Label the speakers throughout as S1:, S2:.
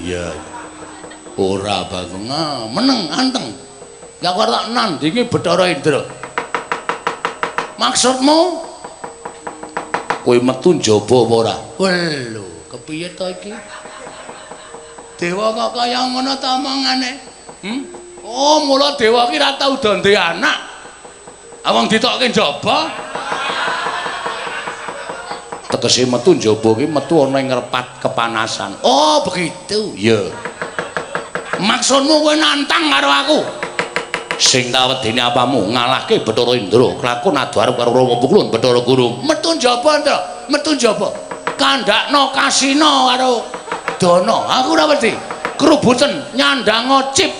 S1: Iya. Ora Bagong, meneng anteng. Ya aku arep tak nandingi Bathara Indra. Maksudmu kowe metu njaba apa ora? Lho, kepiye to iki? Dewa kok kaya ngono ta omongane? Hmm? Oh, mula dewa ki ora tau do duwe anak. Awong ditokke njaba. Tegese metu njaba ki metu ana ing repat kepanasan. Oh, begitu. Iya. Maksudmu kowe nantang karo aku? Sing tak wedeni apamu ngalahke Bathara Indra, lakon adu arep karo Rama Pukulun Bathara Guru. Metu njaba, Indra, metu njaba. Kandhakno kasina karo Dana. Aku ora wedi. Krubuten nyandang cip.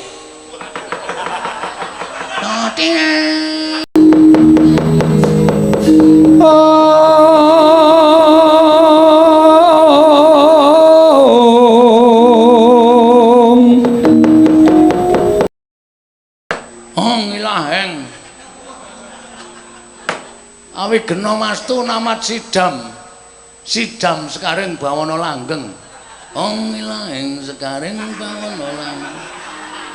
S1: Ngilaheng. Awi gena mastu namat sidam. Sidam sekaring bawana langgeng. Ngilaheng sekaring bawana langgeng.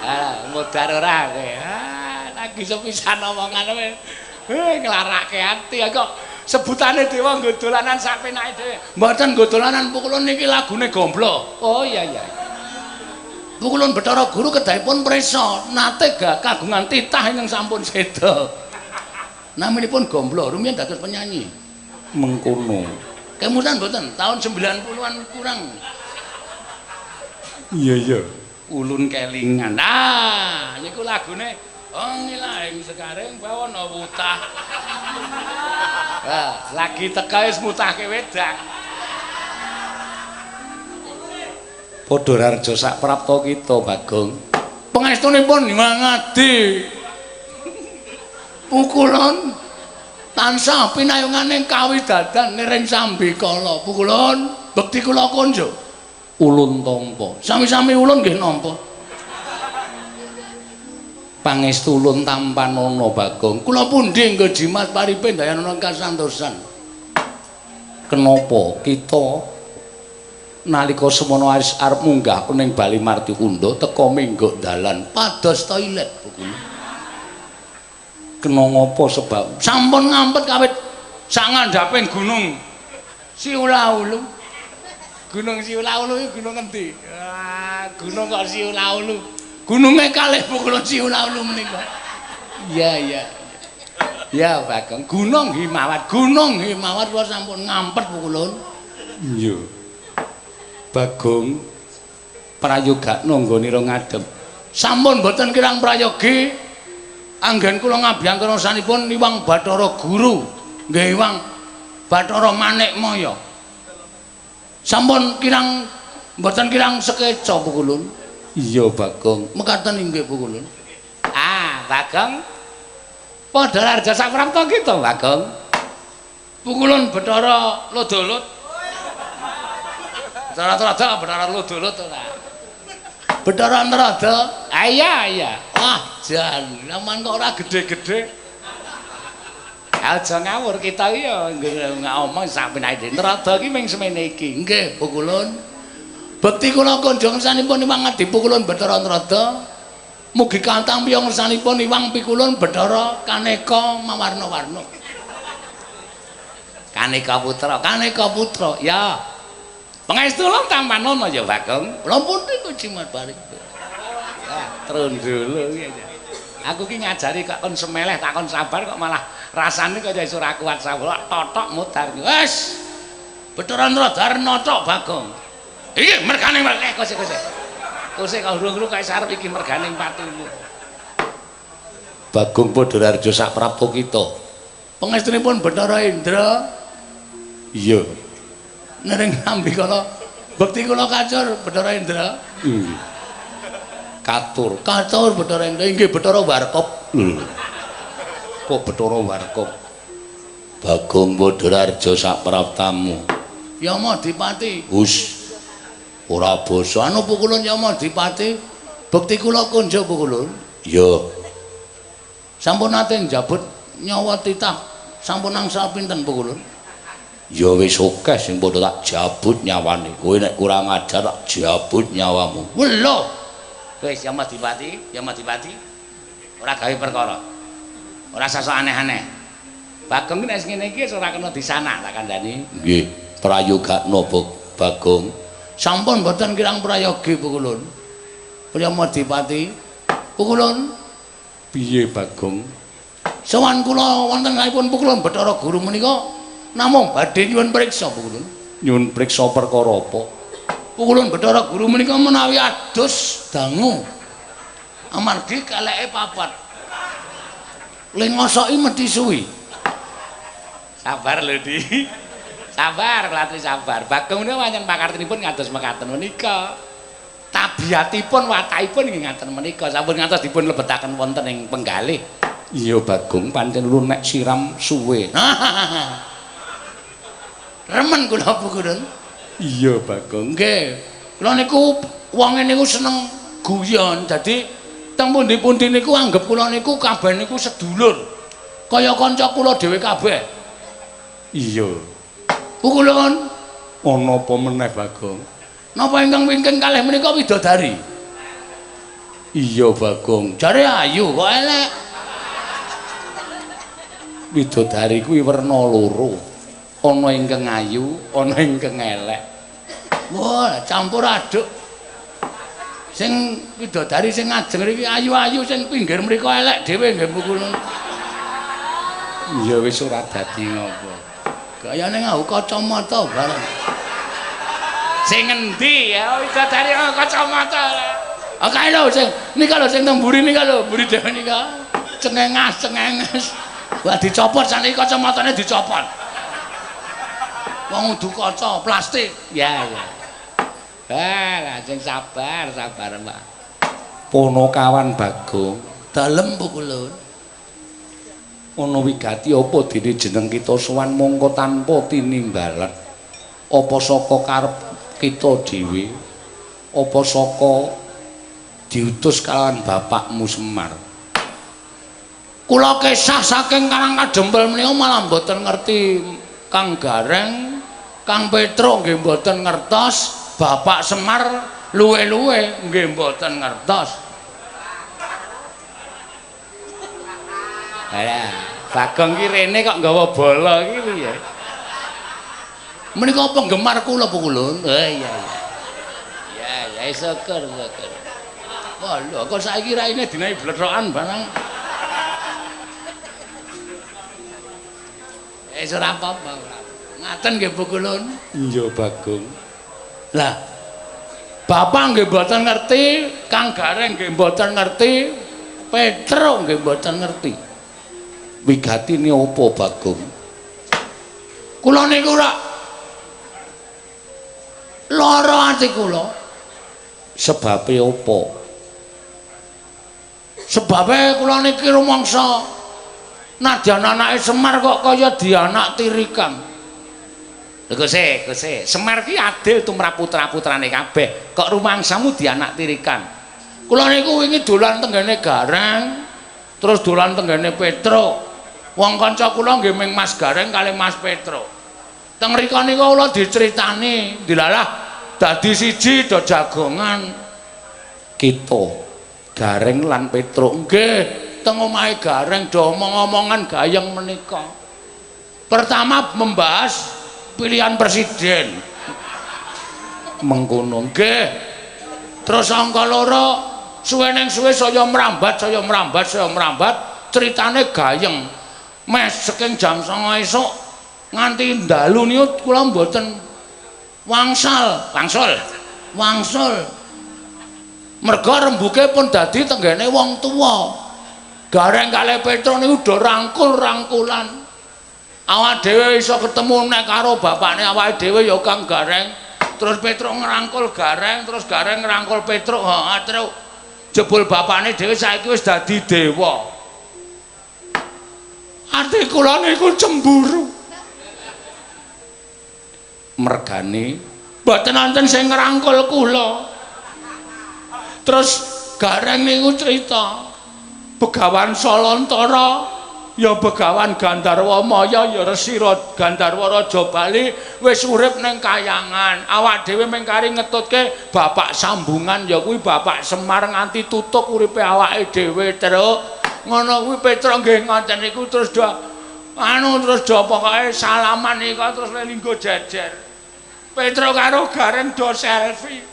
S1: Ah, modar ora kowe. Ah, lagi sepisan omongan kowe. Nglarake ati kok sebutane dewa nggo dolanan sak penake dhewe. Mboten nggo dolanan pukulun niki lagune gomblo. Oh iya iya. Pukulun Bathara Guru kedahipun prisa nate kagungan titah ingkang sampun seda. Naminipun Gomblo, rumiyin dados penyanyi.
S2: Mengkono.
S1: Kemutan mboten, tahun 90-an kurang.
S2: Iya iya.
S1: Ulun kelingan. Ah, niku lagune Ngilahing sekaring bawana wutah. Ah, lagi teka wis mutahke wedang.
S2: Padha rarja sak prapta kita, Bagong.
S1: Pangestunipun Ngadi. Pukulun tansah pinayungane kawidadan niring sambikala. Pukulun bekti kula konjo.
S2: Ulun tampa.
S1: Sami-sami ulun nggih nampa.
S2: Pangestu ulun tampanana, Bagong.
S1: Kula pundi nggo jimat paripe dayanana kasantosan.
S2: Kenapa kita nalika semono wis arep munggah ning Bali Martikunda teka menggok dalan
S1: pados toilet pukulun.
S2: Kena ngapa sebab?
S1: Sampun ngampet kawit sak ngandhaping gunung Siulaulu. Gunung Siulaulu iki gunung endi? Ah, gunung kok Siulaulu. Gununge kalih pukulun Siulaulu menika. Iya iya. Ya Bagong, Gunung Himawat, Gunung Himawat kula sampun ngampet pukulun.
S2: Iya. Bagong prayogakno nggonira ngadhep.
S1: Sampun mboten kirang prayogi anggen kula ngabiyangkara sanipun Iwang Bathara Guru, nggih Iwang Bathara Manikmaya. Sampun kirang mboten kirang sekeca pukulun.
S2: Iya Bagong.
S1: Mekaten inggih pukulun. Ah, Bagong. Padha rarja saprapta kita, Bagong. Pukulun Bathara Lodolot. Bathara Trada, Bathara Lodolot ora. Bathara Trada. Ah iya iya. Wah, jan, aman kok ora gedhe-gedhe. Aja ngawur kita iki ya ngomong sak penake dhewe. Trada iki ming semene iki. Nggih, pukulun. Bekti kula kunjung sanipun Iwang Adi Pukulun Bathara Trada. Mugi katampi ngersanipun Iwang Pikulun Bathara Kaneka mawarna-warna. Kaneka putra, Kaneka putra. Ya. Pangestu ulun tampanana ya, Bagong. Kula pundi kok jimat barik. Ya, trundulu iki. Aku ki ngajari kok kon semeleh tak kon sabar kok malah rasane kaya iso ora kuat sabar. Totok mudar. Wes. Bathara Trada notok Bagong. Iki mergane kose kose. Kose kok urung-urung kaya sarep iki merganing patimu.
S2: Bagong padha rarja sak prapta kita.
S1: Pangestunipun Bathara Indra.
S2: Iya.
S1: Nering sambikala bekti kula kacur Bathara Indra.
S2: Nggih. Katur.
S1: Katur Bathara Indra inggih Bathara Warkop.
S2: Lho. Kok Bathara Warkop? Bagong padha rarja sak praptamu.
S1: Yama Dipati.
S2: Hus. Ora basa.
S1: Anu pukulun Yama Dipati. Bekti kula konjo pukulun.
S2: Iya.
S1: Sampun nate njabut nyawa titah sampun angsal pinten pukulun?
S2: Ya wis akeh sing padha tak jabut nyawane. Kowe nek kurang ajar tak jabut nyawamu.
S1: Welo. Wis ya Madipati, ya Madipati. Ora gawe perkara. Ora sasok aneh-aneh. Bagong nek ngene iki ora kena disanak tak kandhani.
S2: Nggih, prayogakno Bagong.
S1: Sampun mboten kirang prayogi Pukulun. Priya Madipati. Pukulun.
S2: Piye Bagong?
S1: Sowan kula wonten kalihipun Pukulun Bathara Guru menika namung badhe nyuwun priksa Pukulun.
S2: Nyuwun priksa perkara apa?
S1: Pukulun Bathara Guru menika menawi adus dangu. Amargi keleke papat. Le ngosoki mesti suwi. Sabar lho, Di. Sabar, Latri sabar. Bagong menika pancen pakartinipun ngados mekaten menika. Tabiatipun, watakipun nggih ngaten menika. Sampun ngantos dipun lebetaken wonten ing penggalih.
S2: Iya Bagong, pancen lu nek siram suwe.
S1: Remen kula Pukulun.
S2: Iya Bagong.
S1: Nggih. Kula niku wonge niku seneng guyon. Dadi teng pundi-pundi niku anggep kula niku kabeh niku sedulur. Kaya kanca kula dhewe kabeh.
S2: Iya.
S1: Pukulun,
S2: Ana apa meneh Bagong?
S1: Napa ingkang wingking kalih menika widodari?
S2: Iya Bagong.
S1: Jare ayu kok elek.
S2: Widodari kuwi werna loro. Ana ingkang ayu, ana ingkang elek.
S1: Wah, campur aduk. Sing widodari sing ngajeng mriki ayu-ayu, sing pinggir mriku elek dhewe nggih Pukulun.
S2: Ya wis ora dadi ngopo.
S1: Gayane nganggo kacamata bareng. Sing ngendi ya widodari nganggo kacamata. Ah kae lho sing nika lho sing teng mburi nika lho, mburi dhewe nika. Cengengas, cengenges. Wah dicopot saniki kacamatane dicopot. Wong udu kaca plastik. Ya ya. Ah, sing sabar, sabar, Mbak.
S2: Ponokawan Bagong,
S1: Dalem Pukulun.
S2: Ana wigati apa dene jeneng kita sowan mongko tanpa tinimbalan? Apa saka karep kita dhewe? Apa saka diutus kalawan bapakmu Semar?
S1: Kula kesah saking Karang Kadempel menika malah mboten ngerti Kang Gareng, Kang Petruk nggih mboten ngertos, Bapak Semar luwe-luwe nggih mboten ngertos. Lah, Bagong ki rene kok nggawa bola iki piye? Menika penggemar kula Pukulun. Oh iya iya. Ya ya syukur syukur. Wah lho kok saiki raine dinahi blethokan barang. Wis ora apa-apa. Ngaten nggih Pukulun.
S2: Iya Bagong.
S1: Lah Bapak nggih mboten ngerti, Kang Gareng nggih mboten ngerti, Petruk nggih mboten ngerti.
S2: Wigatine apa Bagong?
S1: Kula niku ora lara ati kula.
S2: Sebabe apa?
S1: Sebabe kula niki rumangsa nadyan anake Semar kok kaya dianak tirikan. Lho Guse, Guse, Semar ki adil tumrap putra-putrane kabeh. Kok rumangsamu dianak tirikan? Kula niku wingi dolan tenggene Gareng, terus dolan tenggene Petruk. Wong kanca kula nggih ming Mas Gareng kalih Mas Petruk. Teng mriku niku kula diceritani, dilalah dadi siji do jagongan.
S2: Kita Gareng lan Petruk
S1: nggih, teng omahe Gareng do omong-omongan gayeng menika. Pertama membahas pilihan presiden.
S2: Mengkono
S1: nggih. Terus angka loro suwe ning suwe saya mrambat, saya mrambat, saya mrambat, ceritane gayeng. Mes saking jam 09.00 esuk nganti dalu niku kula mboten wangsal, wangsul. Wangsul. Merga rembuke pun dadi tenggene wong tuwa. Gareng kalih Petruk niku do rangkul-rangkulan. Awak dhewe iso ketemu nek karo bapakne awake dhewe ya Kang Gareng. Terus Petruk ngrangkul Gareng, terus Gareng ngrangkul Petruk, heeh, Truk. Jebul bapakne dhewe saiki wis dadi dewa. Ati kula niku cemburu.
S2: Mergane
S1: mboten wonten sing ngrangkul kula. Terus Gareng niku crita Begawan Salantara Ya Begawan Gandharwa Maya ya Resi Gandharwa Raja Bali wis urip ning kayangan. Awak dhewe mung kari ngetutke bapak sambungan ya kuwi Bapak Semar nganti tutuk uripe awake dhewe, Truk. Ngono kuwi Petruk nggih ngoten niku terus do anu terus do pokoke salaman iku terus lelinggo jejer. Petruk karo Gareng do selfie.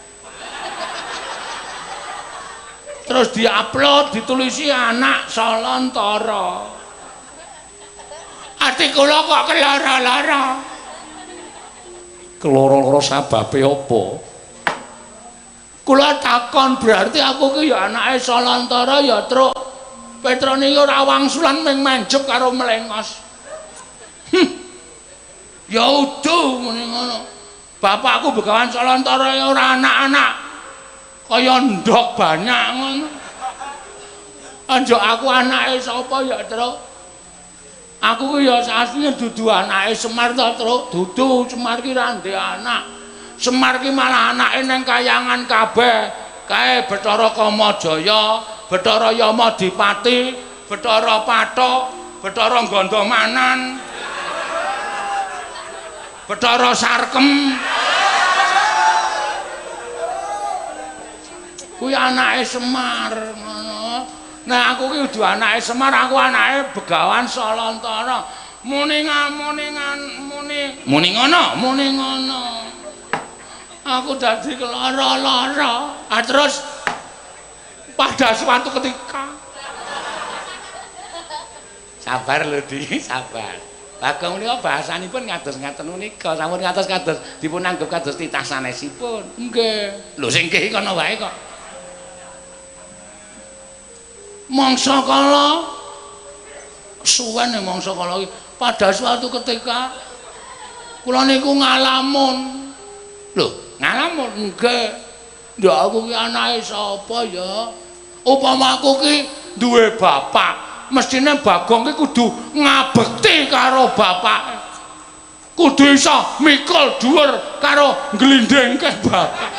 S1: Terus diupload ditulisi anak Salantara. Ati kula kok kelara-lara.
S2: Keloro-loro sababe apa?
S1: Kula takon berarti aku ki ya anake Salantara ya, Truk. Petruk niki ora wangsulan ming manjep karo mlengos. Ya udu muni ngono. Bapakku Begawan Salantara ya ora anak-anak. Kaya ndok banyak ngono. Anjuk aku anake sapa ya, Truk? Aku ki ya asline dudu anake Semar to, Truk. Dudu, Semar ki ra ndek anak. Semar ki malah anake ning kayangan kabeh. Kae Bathara Kamajaya, Bathara Yamadipati, Bathara Pathok, Bathara Gandamanan, Bathara Sarkem. Kuwi anake Semar ngono. Nah aku ki kudu anake Semar, aku anake Begawan Salantara. Muni muni muni ngono, muni ngono. Aku dadi kelara-lara. Ah terus pada suatu ketika sabar lho Di, sabar. Bagong menika bahasanipun ngados ngaten menika, sampun ngatos kados dipun anggep kados titah sanesipun. Nggih. Lho sing nggih kono wae kok. Mangsa kala suwen mangsa kala pada suatu ketika kula niku ngalamun. Lho, ngalamun? Nggih. Ndak aku ki anake sapa ya? Upama aku ki duwe bapak, mestine Bagong ki kudu ngabekti karo bapake. Kudu iso mikul dhuwur karo ngglindhingke bapak.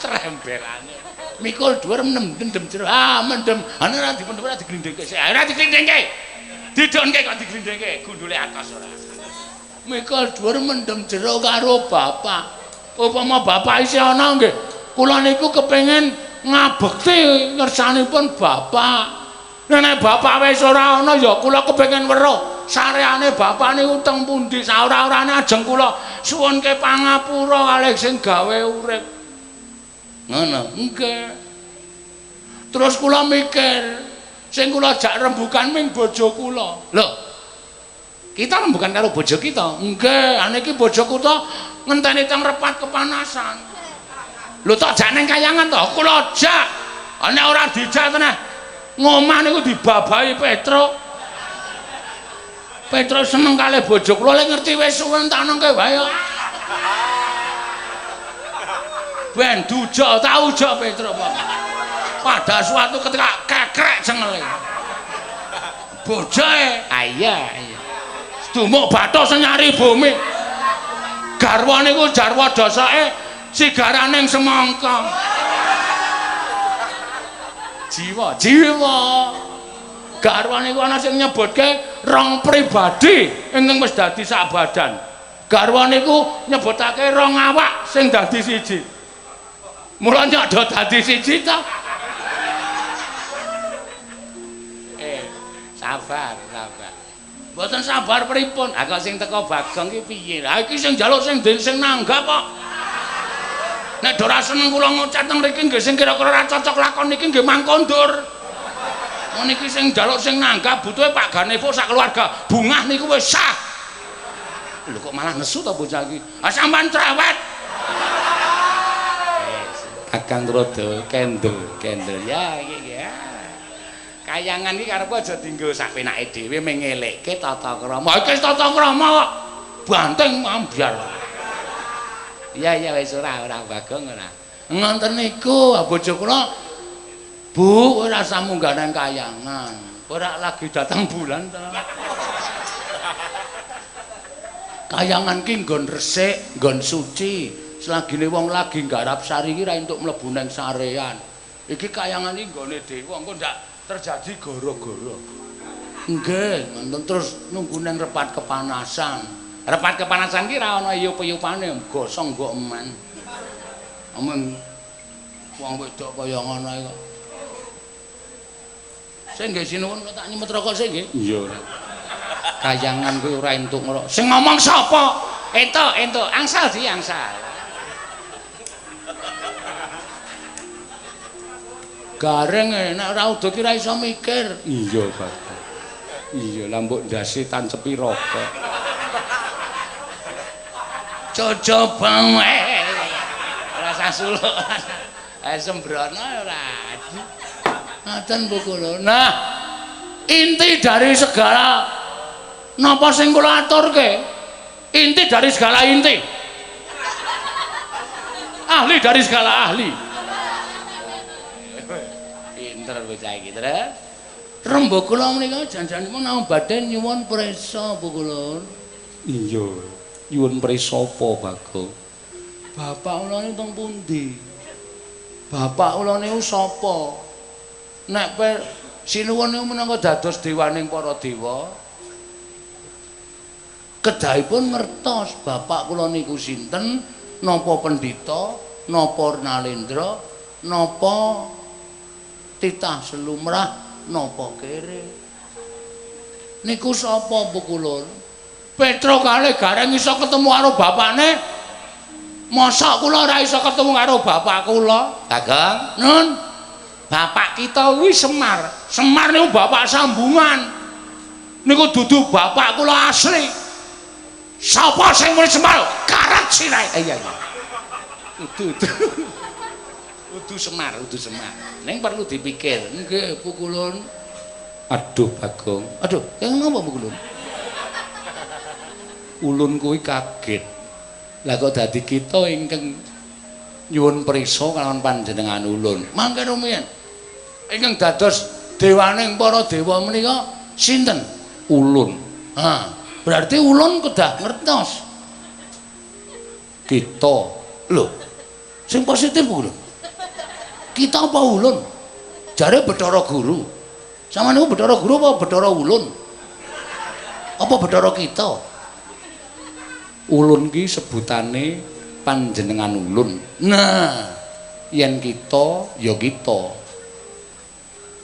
S1: Trembelane. Mikul dhuwur mendem jero. Ah, mendem. Ana ora dipendem ora diglindhingke. Ora diglindhingke. Didonke kok diglindhingke, gundule atos ora. Mikul dhuwur mendem jero karo bapak. Upama bapak isih ana nggih, kula niku kepengin ngabekti ngersanipun bapak. Nek bapak wis ora ana ya kula kepengin weruh sareane bapak niku teng pundi, saora-orane ajeng kula suwunke pangapura kalih sing gawe urip. Ngono. Nggih. Terus kula mikir, sing kula jak rembukan ming bojo kula. Lho, kita rembukan karo bojo kita? Nggih, ane iki bojo kula ngenteni teng repat kepanasan. Lho tok jak ning kayangan to? Kula jak. Nek ora dijak teneh ngomah niku dibabahi Petruk. Petruk seneng kalih bojo kula, lek ngerti wis suwen tak nengke wae kok. Ben dujok tak ujok Petruk kok. Pada suatu ketika kekrek cengele. Bojoe, ah iya iya. Dumuk bathuk senyari bumi. Garwa niku jarwa dosake sigaraning semangka. Jiwa, jiwa. Garwa niku ana sing nyebutke rong pribadi ingkang wis dadi sak badan. Garwa niku nyebutake rong awak sing dadi siji. Mula nyok do dadi siji ta. Sabar, sabar. Mboten sabar pripun? Ha kok sing teko Bagong ki piye? Ha iki sing njaluk sing den sing nanggap kok. Nek ora seneng kula ngucap teng mriki nggih sing kira-kira ora cocok lakon niki nggih mangkondur. Mun iki sing njaluk sing nanggap butuhe Pak Ganevo sak keluarga. Bungah niku wis sah. Lho kok malah nesu to bocah iki? Ha sampean cerewet. Kakang rada kendel, kendel. Ya iki ya. Kayangan iki karepe aja dienggo sak penake dhewe mengelekke tata krama. Iki tata krama kok banteng ambyar. Iya iya wis ora ora Bagong ora. Ngoten niku bojo kula Bu ora usah munggah nang kayangan. Ora lagi datang bulan ta. Kayangan ki nggon resik, nggon suci. Selagine wong lagi nggarap sari iki ra entuk mlebu nang sarean. Iki kayangan iki nggone dewa, engko ndak Terjadi goro-goro. Nggih, ngoten terus nunggu nang repat kepanasan. Repat kepanasan ki ra ana eyup-eyupane, gosong mbok eman. Omong wong wedok kaya ngono iki kok. Sing nggih sinuwun tak nyemet rokok sik nggih.
S2: Iya ora. Kayangan kuwi ora entuk ngrok.
S1: Sing ngomong sapa? Entuk, entuk. Angsal di angsal. Gareng nek ora udo ki ora iso mikir.
S2: Iya, Bapak. Iya, lah mbok ndase tancepi rokok.
S1: Cocoba wae. Ora usah suluk. Sembrono ora. Ngaten Bu kula. Nah, inti dari segala napa sing kula aturke? Inti dari segala inti. Ahli dari segala ahli. Pinter bocah iki, Tru. Rembug kula menika jan-janipun namung badhe nyuwun prisa Bu kula.
S2: Iya, nyuwun prisa apa, Bagong?
S1: Bapak kula niku teng pundi? Bapak kula niku sapa? Nek sinuwun niku minangka dados dewaning para dewa, kedahipun ngertos bapak kula niku sinten, napa pendhita, napa nalendra, napa titah selumrah, napa kere. Niku sapa Bu kula? Petro kalih Gareng iso ketemu karo bapakne. Mosok kula ora iso ketemu karo bapak kula?
S2: Bagong,
S1: Nun.
S2: Bapak kita kuwi Semar.
S1: Semar niku bapak sambungan. Niku dudu bapak kula asli. Sapa sing muni Semar? Karet sirahe.
S2: Iya iya. Udu udu. Udu Semar, udu Semar. Ning perlu dipikir.
S1: Nggih, Bu Kulun.
S2: Aduh, Bagong.
S1: Aduh, kaya napa Bu Kulun?
S2: Ulun kuwi kaget. Lah kok dadi kita ingkang nyuwun prisa kalawan panjenengan ulun.
S1: Mangke rumiyin. Ingkang dados dewaning para dewa menika sinten?
S2: Ulun.
S1: Ha, berarti ulun kedah ngertos.
S2: Kita.
S1: Lho. Sing positif Bu lho. Kita apa ulun? Jare Bathara Guru. Sama niku Bathara Guru apa Bathara Ulun? Apa Bathara kita?
S2: Ulun ki sebutane panjenengan ulun.
S1: Nah,
S2: yen kita ya kita.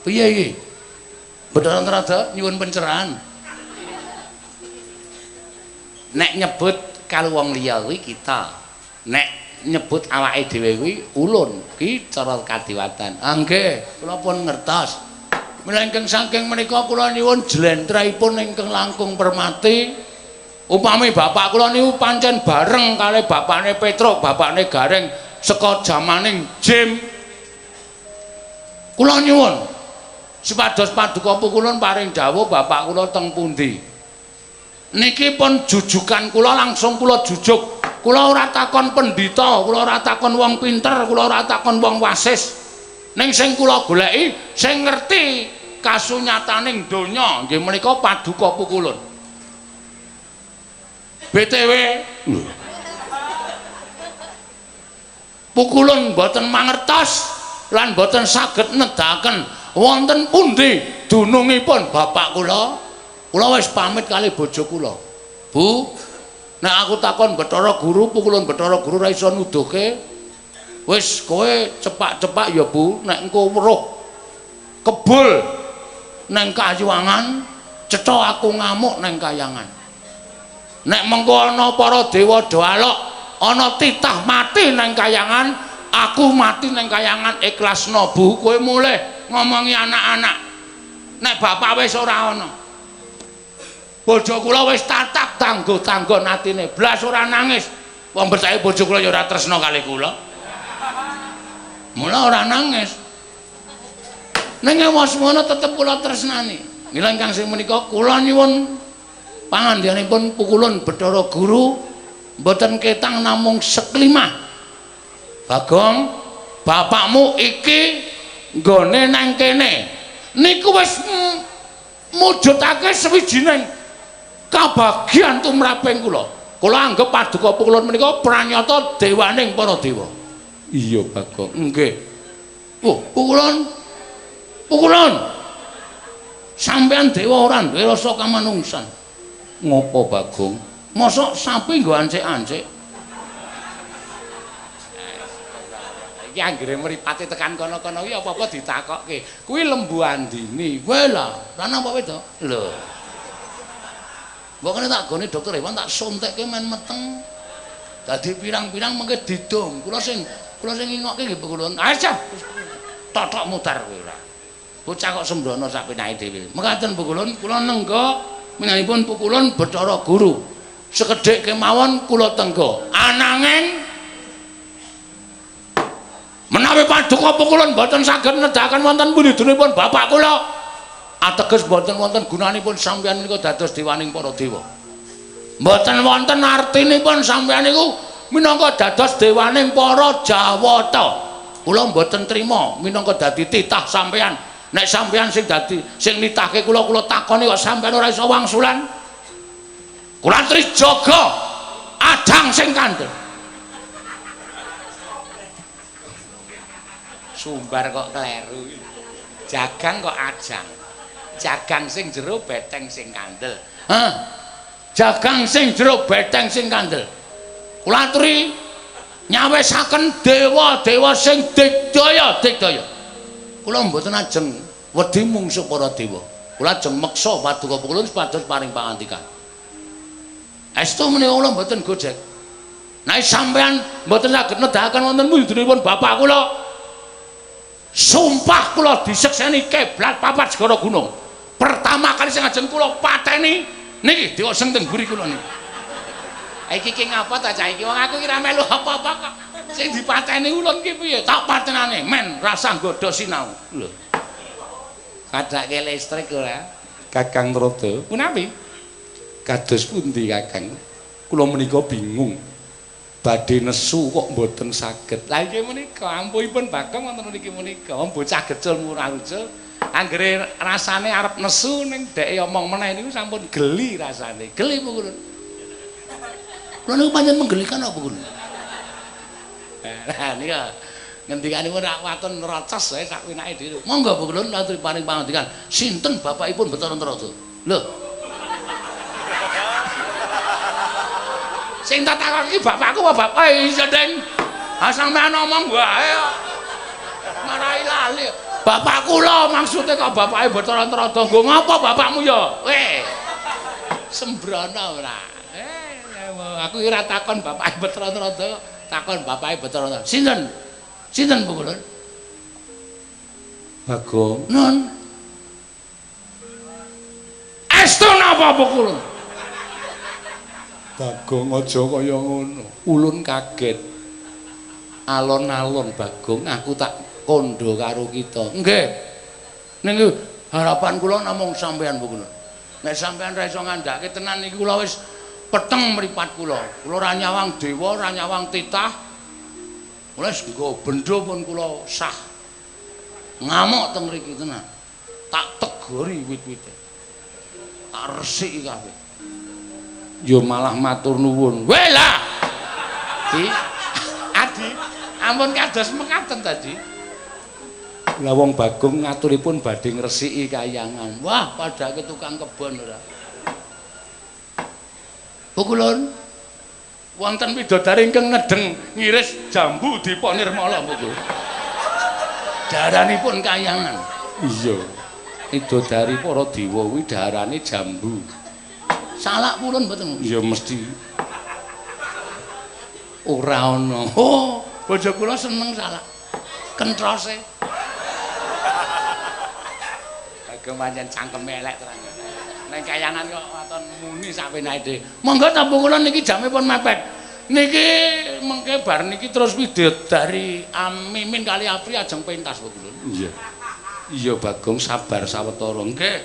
S1: Piye iki? Bathara Narada nyuwun pencerahan.
S2: Nek nyebut karo wong liya kuwi kita. Nek nyebut awake dhewe kuwi ulun, ki cara kadiwatan.
S1: Ah nggih, kula pun ngertos. Mila ingkang saking menika kula nyuwun jlentrehipun ingkang langkung permati. Upami bapak kula niku pancen bareng kalih bapakne Petruk, bapakne Gareng saka jamaning Jim. Kula nyuwun supados paduka pukulun paring dawuh bapak kula teng pundi. Niki pun jujukan kula langsung kula jujuk. Kula ora takon pendhita, kula ora takon wong pinter, kula ora takon wong wasis. Ning sing kula goleki sing ngerti kasunyataning donya nggih menika paduka pukulun. BTW pukulun mboten mangertos lan mboten saged nedahaken wonten pundi dunungipun bapak kula. Kula wis pamit kali bojo kula. Bu, nek aku takon Bathara Guru, pukulun Bathara Guru ora iso nuduhke. Wis kowe cepak-cepak ya Bu, nek engko weruh kebul nang kayuwangan, cetha aku ngamuk nang kayangan. Nek mengko ana para dewa do alok, ana titah mati nang kayangan, aku mati nang kayangan ikhlasno Bu, kowe mulih ngomongi anak-anak. Nek bapak wis ora ana. Bojo kula wis tatap tanggo-tanggon atine, blas ora nangis. Wong percaya bojo kula ya ora tresna kali kula. Mula ora nangis. Ning wis ngono tetep kula tresnani. Mila ingkang sing menika kula nyuwun pangandikanipun pukulun Bathara Guru mboten ketang namung seklimah. Bagong, bapakmu iki nggone nang kene. Niku wis mujudake sawijining kabagyan tumraping kula. Kula anggep paduka pukulun menika pranyata dewaning para dewa.
S2: Iya, Bagong.
S1: Nggih. Oh, pukulun. Pukulun. Sampeyan dewa ora duwe rasa kamanungsan.
S2: Ngopo, Bagong?
S1: Mosok sapi nggo ancik-ancik. Iki anggere mripate tekan kono-kono iki apa-apa ditakokke. Kuwi Lembu Andini. Kowe lah, lanang apa wedok? Lho. Mbok kene tak gone dokter hewan tak suntikke men meteng. Dadi pirang-pirang mengke didong. Kula sing ngingokke nggih kula. Aja. Totok mudar kowe ora. Bocah kok sembrono sak penake dhewe. Mekaten Pukulun, kula nengga minanipun Pukulun Bathara Guru. Sekedhik kemawon kula tengga. Ananging menawi paduka Pukulun boten saged nedahaken wonten pundhutipun bapak kula, ateges boten wonten gunanipun sampeyan menika dados dewaning para dewa. Mboten wonten artinipun sampeyan niku minangka dados dewaning para Jawata. Kula mboten trima minangka dadi titah sampeyan. Nek sampeyan sing dadi sing nitahke kula, kula takoni kok sampeyan ora iso wangsulan. Kula trijaga adang sing kandel. Sumbar kok kleru. Jagang kok ajang. Jagang sing jero beteng sing kandel. Hah? Jagang sing jero beteng sing kandel. Kula aturi nyawisaken dewa-dewa sing digdaya digdaya. Kula mboten ajeng wedi mungsuh para dewa. Kula ajeng meksa paduka Pukulun supados paring pangandikan. Estu menika kula mboten gojek. Nek sampeyan mboten saged nedahaken wonten mujudipun bapak kula, sumpah kula disekseni kiblat papat segara gunung. Pertama kali sing ajeng kula pateni niki dewa sing teng mburi kula niki. Iki ki ngapa ta cah iki? Wong aku ki ora melu apa-apa kok. Sing dipateni ulun ki piye? Tak patenane men rasah nggodha sinau. Lho. Kadake listrik ora?
S2: Kakang Trada.
S1: Punapi?
S2: Kados pundi, Kakang? Kula menika bingung. Badhe nesu kok mboten saged.
S1: Lah iki menika ampuhipun Bagong wonten mriki menika. Bocah gecul murah ucul. Anggere rasane arep nesu ning dheke omong meneh niku sampun geli rasane. Geli Pukulun. Kula niku pancen menggelikan apa Pukulun? Lah nika ngendikanipun rak waton nerocos wae sak winake dhewe. Monggo Pukulun aturi paring pangandikan. Sinten bapakipun Bathara Trada? Lho. Sing tak takoki iki bapakku apa bapak? Iya, Deng. Ha sampean omong wae kok. Marai lali. Bapak kula maksude kok bapake Bathara Trada. Nggo ngapa bapakmu ya? Weh. Sembrono ora. Aku ora takon bapake Bathara Trada, takon bapake Bathara Trada. Sinten? Sinten Pukulun?
S2: Bagong.
S1: Nun. Estu napa Pukulun?
S2: Bagong aja kaya ngono. Ulun kaget. Alon-alon Bagong aku tak kandha karo kita.
S1: Nggih. Ning harapan kula namung sampeyan Pukulun. Nek sampeyan ra iso ngandhake tenan iki kula wis peteng mripat kula. Kula ora nyawang dewa, ora nyawang titah. Kula wis nggo bendho pun kula sah. Ngamuk teng mriki tenan. Tak tegori wit-wite. Tak resiki kabeh.
S2: Ya malah matur nuwun.
S1: Weh lah. Di Adi, ampun kados mekaten tadi.
S2: Lah wong Bagong ngaturipun badhe ngresiki kayangan.
S1: Wah, padake tukang kebon ora. Pukulun wonten widodari ingkang nedeng ngiris jambu Dipa Nirmala Pukulun. Daranipun kayangan.
S2: Iya. Widodari para dewa kuwi daharane jambu.
S1: Salak purun mboten?
S2: Ya mesti.
S1: Ora ana. Oh, bojo kula seneng salak. Kentrose. Bagong pancen cangkeme elek terang. Ning kayangan kok waton muni sak penake dhewe. Monggo ta Pukulun niki jame pun mepet. Niki mengke bar niki terus widodari Amimin kali Apri ajeng pentas Pukulun.
S2: Iya. Iya Bagong sabar sawetara.
S1: Nggih.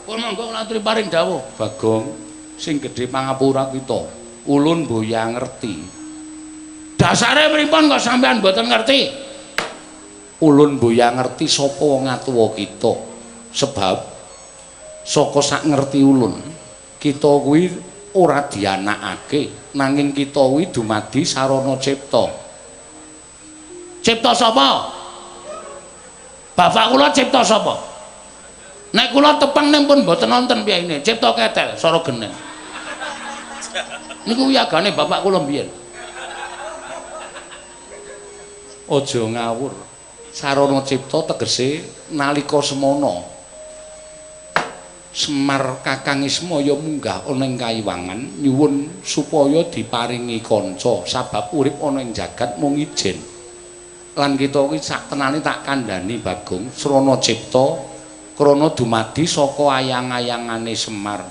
S1: Pun monggo kula aturi paring dawuh.
S2: Bagong sing gedhe pangapura kita. Ulun mboya ngerti.
S1: Dasare pripun kok sampean mboten ngerti?
S2: Ulun mboya ngerti sapa wong atuwa kita. Sebab saka sak ngerti ulun, kita kuwi ora dianakake, nanging kita kuwi dumadi sarana cipta.
S1: Cipta sapa? Bapak kula cipta sapa? Nek kula tepang ning pun mboten nonton piyayine, Cipta Ketel Sora Geneng. Niku wiyagane bapak kula mbiyen. Aja ngawur. Sarana cipta tegese nalika semana Semar Kakang Ismaya munggah ana ing kayiwangan nyuwun supaya diparingi kanca sabab urip ana ing jagat mung ijen. Lan kita kuwi sak tenane tak kandhani Bagong, srana cipta krana dumadi saka ayang-ayangane Semar.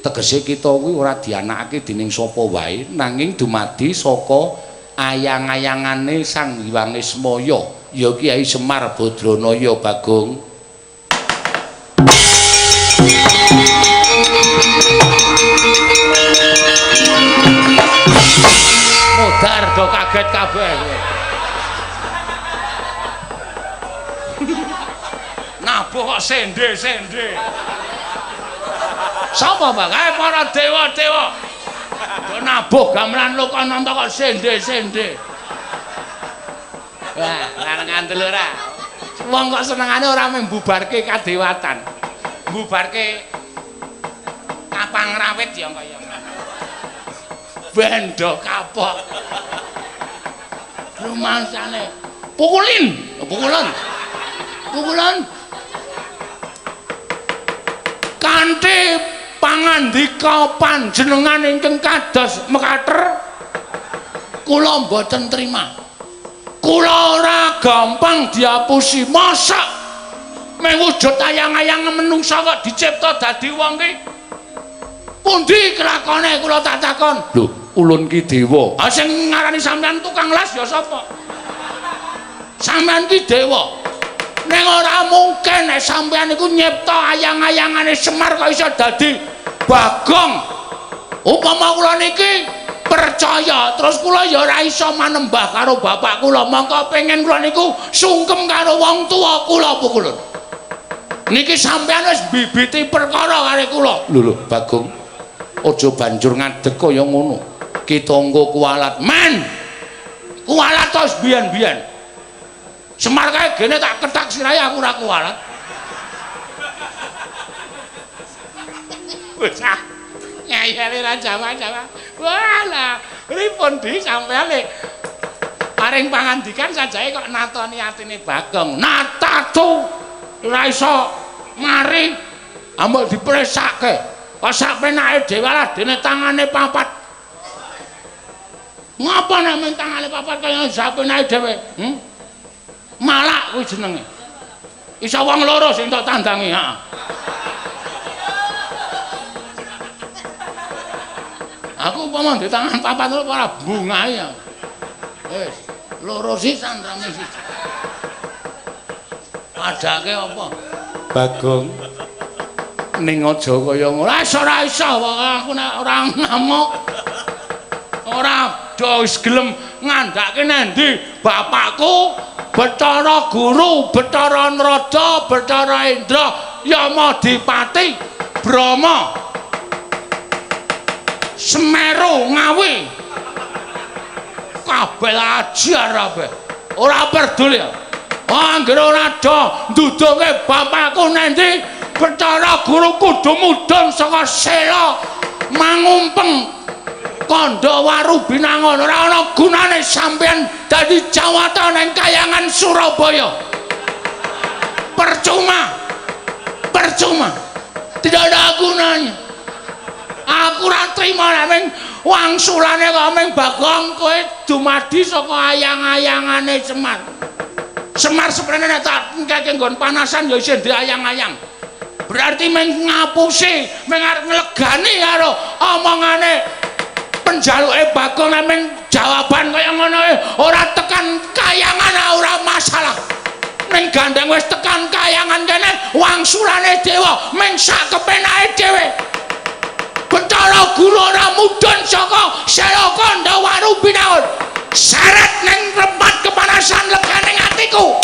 S1: Tegese kita kuwi ora dianakake dening sapa wae, nanging dumadi saka ayang-ayangane Sang Hyang Ismaya, ya Kyai Semar Badranaya Bagong. Modar do kaget kabeh. Nabuh kok sende-sende. Sapa Pak? Kae para dewa-dewa. Do nabuh gamelan Lokananta kok sende-sende. Wah, lan ngandel ora. Wong kok senengane ora mung mbubarke kadewatan. Mbubarke kapang rawit ya kaya ngono. Bendo kapok. Rumangsane pukulin, pukulan. Pukulan. Kanthi pangandika panjenengan ingkang kados mekater kula mboten trima. Kula ora gampang diapusi. Mosok mung wujud ayang-ayang menungsa kok dicipta dadi wong ki? Pundi kelakone kula tak takon? Lho, ulun ki dewa. Ah sing ngarani sampean tukang las ya sapa? Sampean ki dewa. Ning ora mungkin nek sampean iku nyipta ayang-ayangane Semar kok iso dadi Bagong. Upama kula niki percaya, terus kula ya ora iso manembah karo bapak kula, mongko pengen kula niku sungkem karo wong tuwa kula pukulun. Niki sampean wis mbibiti perkara karo kula. Lho lho Bagong, aja banjur ngadeg kaya ngono. Kita engko kualat. Men. Kualat terus biyen-biyen. Semar kae gene tak kethak sirahe aku ora kualat. Bocah ngeyele ra jawa-jawa. Walah, pripun di sampean lek paring pangandikan sajae kok natoni atine Bagong. Natatu ora iso mari ambek dipresake. Kok sak penake dhewe lah dene tangane papat. Ngapa nek men tangane papat kaya sak penake dhewe? Malak kuwi jenenge. Iso wong loro sing tok tandangi, heeh. Aku umpama ndek tangan papat loro ora bungahe ya. Wis, loro sisan rame siji. Padake apa? Bagong. Ning aja kaya ngono. Ora iso aku nek ora ngamuk. Ora do wis gelem ngandhake nendi bapakku Bathara Guru, Bathara Narada, Bathara Indra, Yamadipati, Brahma, Semeru, Ngawi. Kabeh ajar kabeh. Ora peduli. Anggere ora do nduduke bapakku nendi, Bathara Guru kudu mudhun saka sela mangumpeng kandha waru binangun. Ora ana gunane sampeyan dadi jawata ning kayangan Surabaya. Percuma. Percuma. Tidak ada gunanya. Aku ora trima nek ming wangsulane kok ming Bagong kowe dumadi saka ayang-ayangane Semar. Semar seprene nek tak engkeke nggon panasan ya isih diayang-ayang. Berarti ming ngapusi, ming arep nglegani karo omongane penjaluke Bagong nek ming jawaban kaya ngono ora tekan kayangan ora masalah. Ning gandeng wis tekan kayangan kene wangsulane dewa ming sak kepenake dhewe. Bathara Guru ora mudhun saka sela kandha waru binaun. Seret ning tempat kepanasan legane atiku.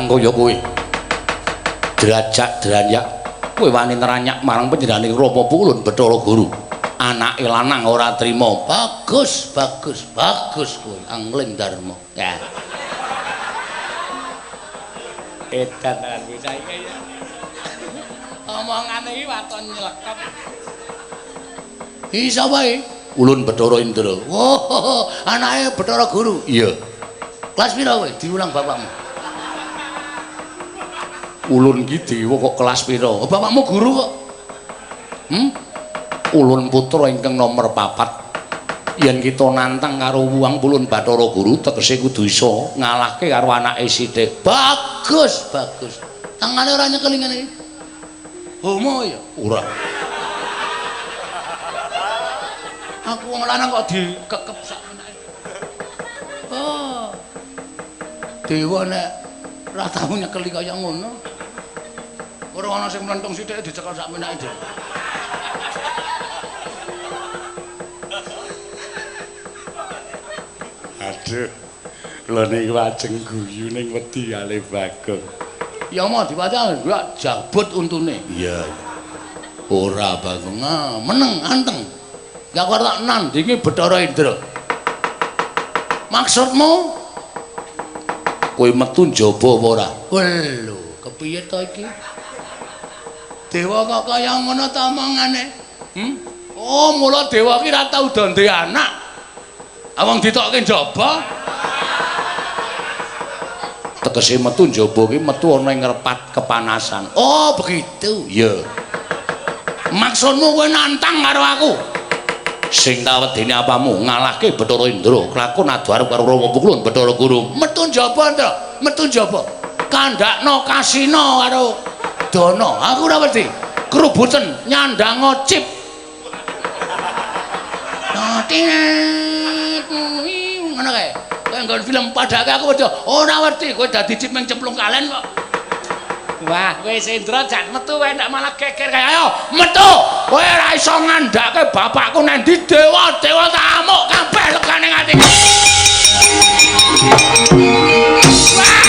S2: kang kaya kowe. Drajak dranyak kowe wani neranyak marang panjenengane Rama Pulun Bathara Guru. Anake lanang ora trima.
S1: Bagus, bagus, bagus kowe Angling Darma. Ya. Edan tenan bocah iki ya. Omongane iki waton nyelekep. Iki sapa iki?
S2: Ulun Bathara Indra.
S1: Oh, anake Bathara Guru.
S2: Iya.
S1: Kelas pira kowe? Diulang bapakmu.
S2: Ulun ki dewa kok kelas pira?
S1: Oh, bapakmu guru kok.
S2: Ulun putra ingkang nomor 4. Yen kita nantang karo Wuang Pulun Bathara Guru tegese kudu iso ngalahke karo anake sithik.
S1: Bagus, bagus. Tangane ora nyekeli ngene iki. Homo ya?
S2: Ora.
S1: Aku wong lanang kok dikekep sak menake. Oh. Dewa nek ora tau nyekeli kaya ngono. Ora ana sing mlentung sithik dicekel sak menake dhewe.
S2: Aduh. Kula niku ajeng guyu ning wedi kalih Bagong.
S1: Ya mau diwaca gak jabut untune.
S2: Iya.
S1: Ora Bagong, meneng anteng. Ya aku tak nandingi Bathara Indra. Maksudmu?
S2: Kowe metu njaba apa ora?
S1: Lho, kepiye to iki? Dewa kok kaya ngono ta omongane? Oh, mula dewa ki ora tau do ndek anak. Awong ditokke njaba.
S2: Tegese metu njaba ki metu ana ing repat kepanasan.
S1: Oh, begitu.
S2: Iya.
S1: Maksudmu kowe nantang karo aku?
S2: Sing tak wedeni apamu ngalahke Bathara Indra kelakon adu arep karo Rama Pukulun Bathara Guru.
S1: Metu njaba, Indra. Metu njaba. Kandhakno kasina karo Dana. Aku ora wedi. Krubuten nyandang cip. Ngono kae. Kayak nggon film padake aku wedi. Ora wedi, kowe dadi cip ming cemplung kalen kok. Wah, kowe Indra jak metu kowe ndak malah geger kae. Ayo, metu. Kowe ora iso ngandhake bapakku nang ndi dewa-dewa tak amuk kabeh legane ati. Wah.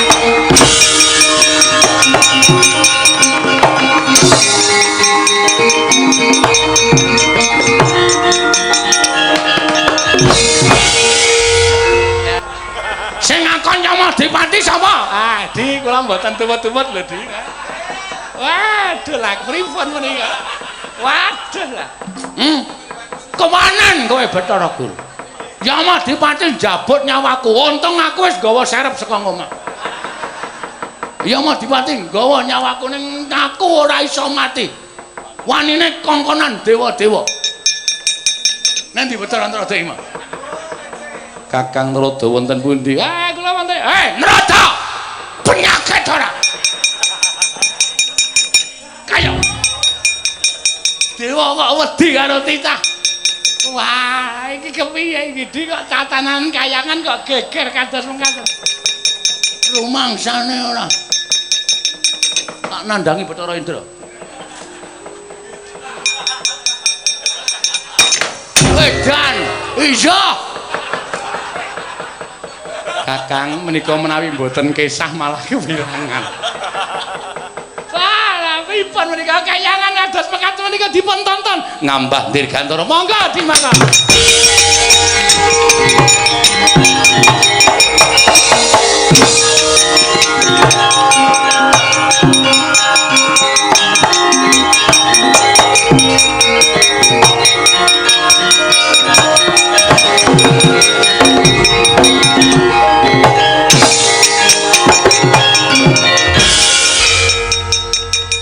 S1: Sing ngakon Yamadipati sapa?
S2: Ah, Di, kula mboten tumut-tumut lho, Di. Waduh lah, pripun menika? Waduh lah.
S1: Kemanan kowe Bathara Guru? Yamadipati njabut nyawaku. Untung aku wis nggawa serep saka ngomah. Yamadipati nggawa nyawaku ning aku ora iso mati. Wanine kongkonan dewa-dewa. Nang ndi Bathara Narada iki, Mas?
S2: Kakang Narada wonten pundi?
S1: Ah, kula wonten. Hei, Narada! Penyakit ora? Kaya dewa kok wedi karo titah. Wah, iki kepiye iki Di kok tatanan kayangan kok geger kados mengkaten. Rumangsane ora. Tak nandangi Bathara Indra. Wedan, iya.
S2: Kakang menika menawi mboten kesah malah kewilangan.
S1: Wah, lha pripun menika kayangan kados mekaten menika dipun tonton.
S2: Ngambah Dirgantara.
S1: Monggo dimangga.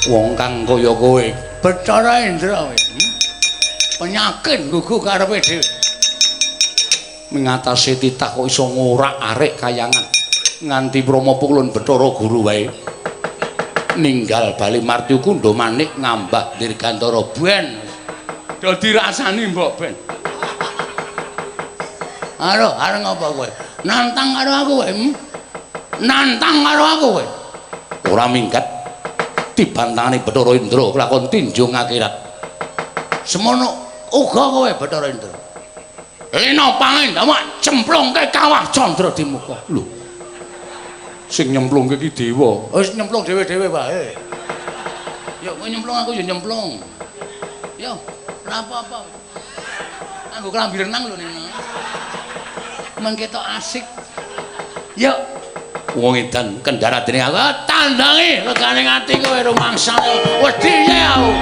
S2: Wong kang kaya kowe
S1: Bathara Indra kowe. Penyakit gugu karepe dhewe.
S2: Mengatasi titah kok iso ngorak-arik kayangan nganti Brahma Pukulun Bathara Guru wae ninggal bali Martyu Kundha manik ngambah Dirgantara
S1: ben. Do dirasani mbok ben. Aduh, arep ngapa kowe? Nantang karo aku kowe. Nantang karo aku kowe.
S2: Ora minggat dibantangane Bathara Indra kelakon tinjung akhirat.
S1: Semono uga kowe Bathara Indra. Lena pangendamak cemplungke kawah Candra di muka.
S2: Lho. Sing nyemplungke ki dewa.
S1: Wis nyemplung dhewe-dhewe wae. Yo kowe nyemplung aku yo nyemplung. Yo, ora apa-apa. Nganggo klambi renang lho Nina. Men ketok asik. Yo.
S2: Wong edan kendara dening aku
S1: tandangi regane ati kowe rumangsa. Wedi ya aku.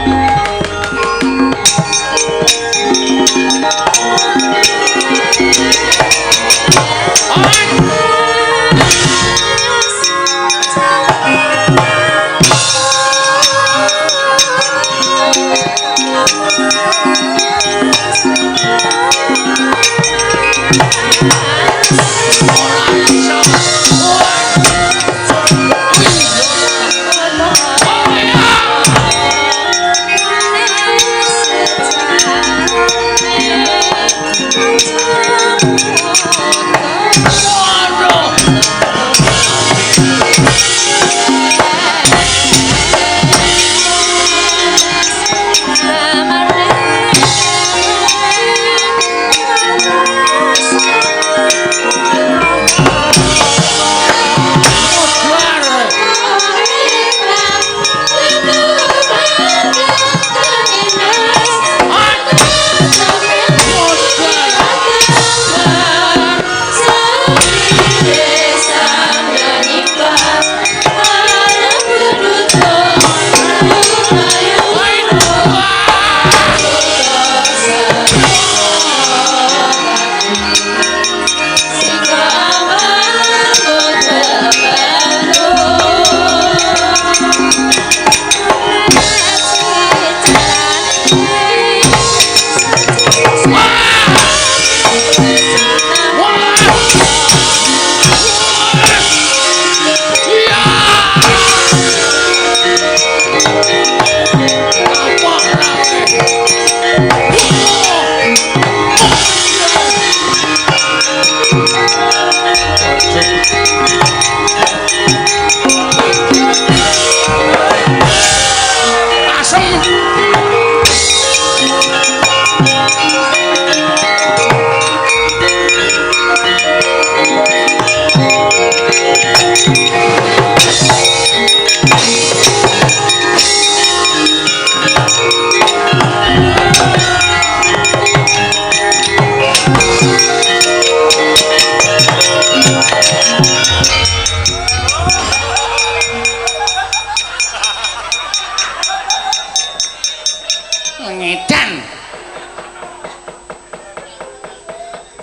S1: Ngedan.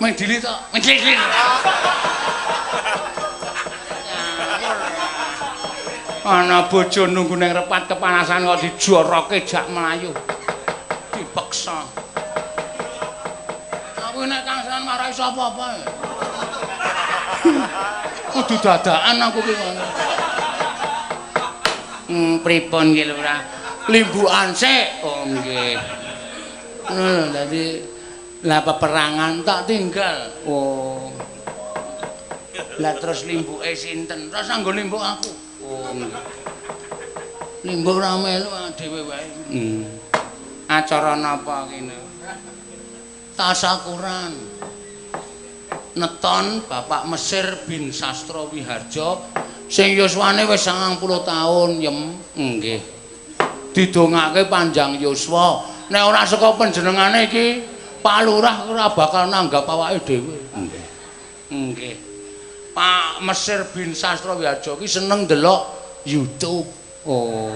S1: Mendili to, mendili. Ana bojo nunggu ning repat kepanasan kok dijoroke jak mlayu. Dipeksa. Aku nek kangsanan marai iso apa-apa. Kudu dadakan aku ki ngono. Pripun nggih Lurah? Limbukan sik. Oh nggih. Ngono lho dadi lah peperangan tak tinggal. Oh. Lah terus limbuke sinten? Terus nganggo limbuk aku. Oh nggih. Limbuk ora melu dhewe wae. Acara napa kene? Tasakuran. Neton Bapak Mesir bin Sastro Wiharjo sing yuswane wis 90 taun, Yem. Nggih. Didongake panjang yuswa. Nek ora saka panjenengane iki Pak Lurah ora bakal nanggap awake dhewe. Nggih. Nggih. Pak Mesir bin Sastro Wiharjo iki seneng ndelok YouTube. Oh.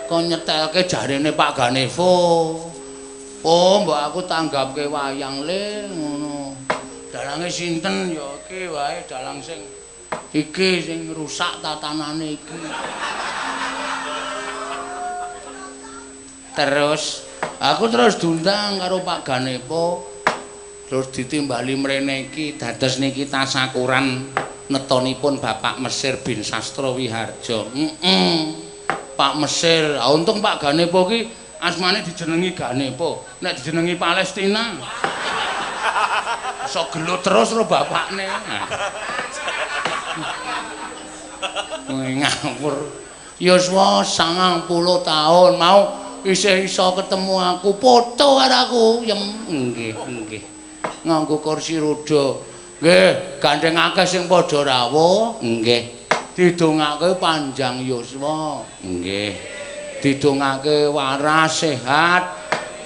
S1: Kon nyetelke jarene Pak Ganevo. Oh, mbok aku tanggapke wayang le ngono. Dalange sinten ya iki wae dalang sing iki sing rusak tatanane iki. Terus aku terus diundang karo Pak Ganepo. Terus ditimbali mrene iki dados niki tasakuran netonipun Bapak Mesir bin Sastro Wiharjo. Pak Mesir, ah, untung Pak Ganepo ki asmane dijenengi Ganepo, nek dijenengi Palestina. Iso gelut terus ro bapakne. Ngawur. Yuswa 90 tahun mau isih iso ketemu aku, foto karo aku, Yem. Nggih, nggih. Nganggo kursi roda. Nggih, gandeng akeh sing padha rawuh.
S2: Nggih.
S1: Didongake panjang yuswa.
S2: Nggih.
S1: Didongake waras sehat,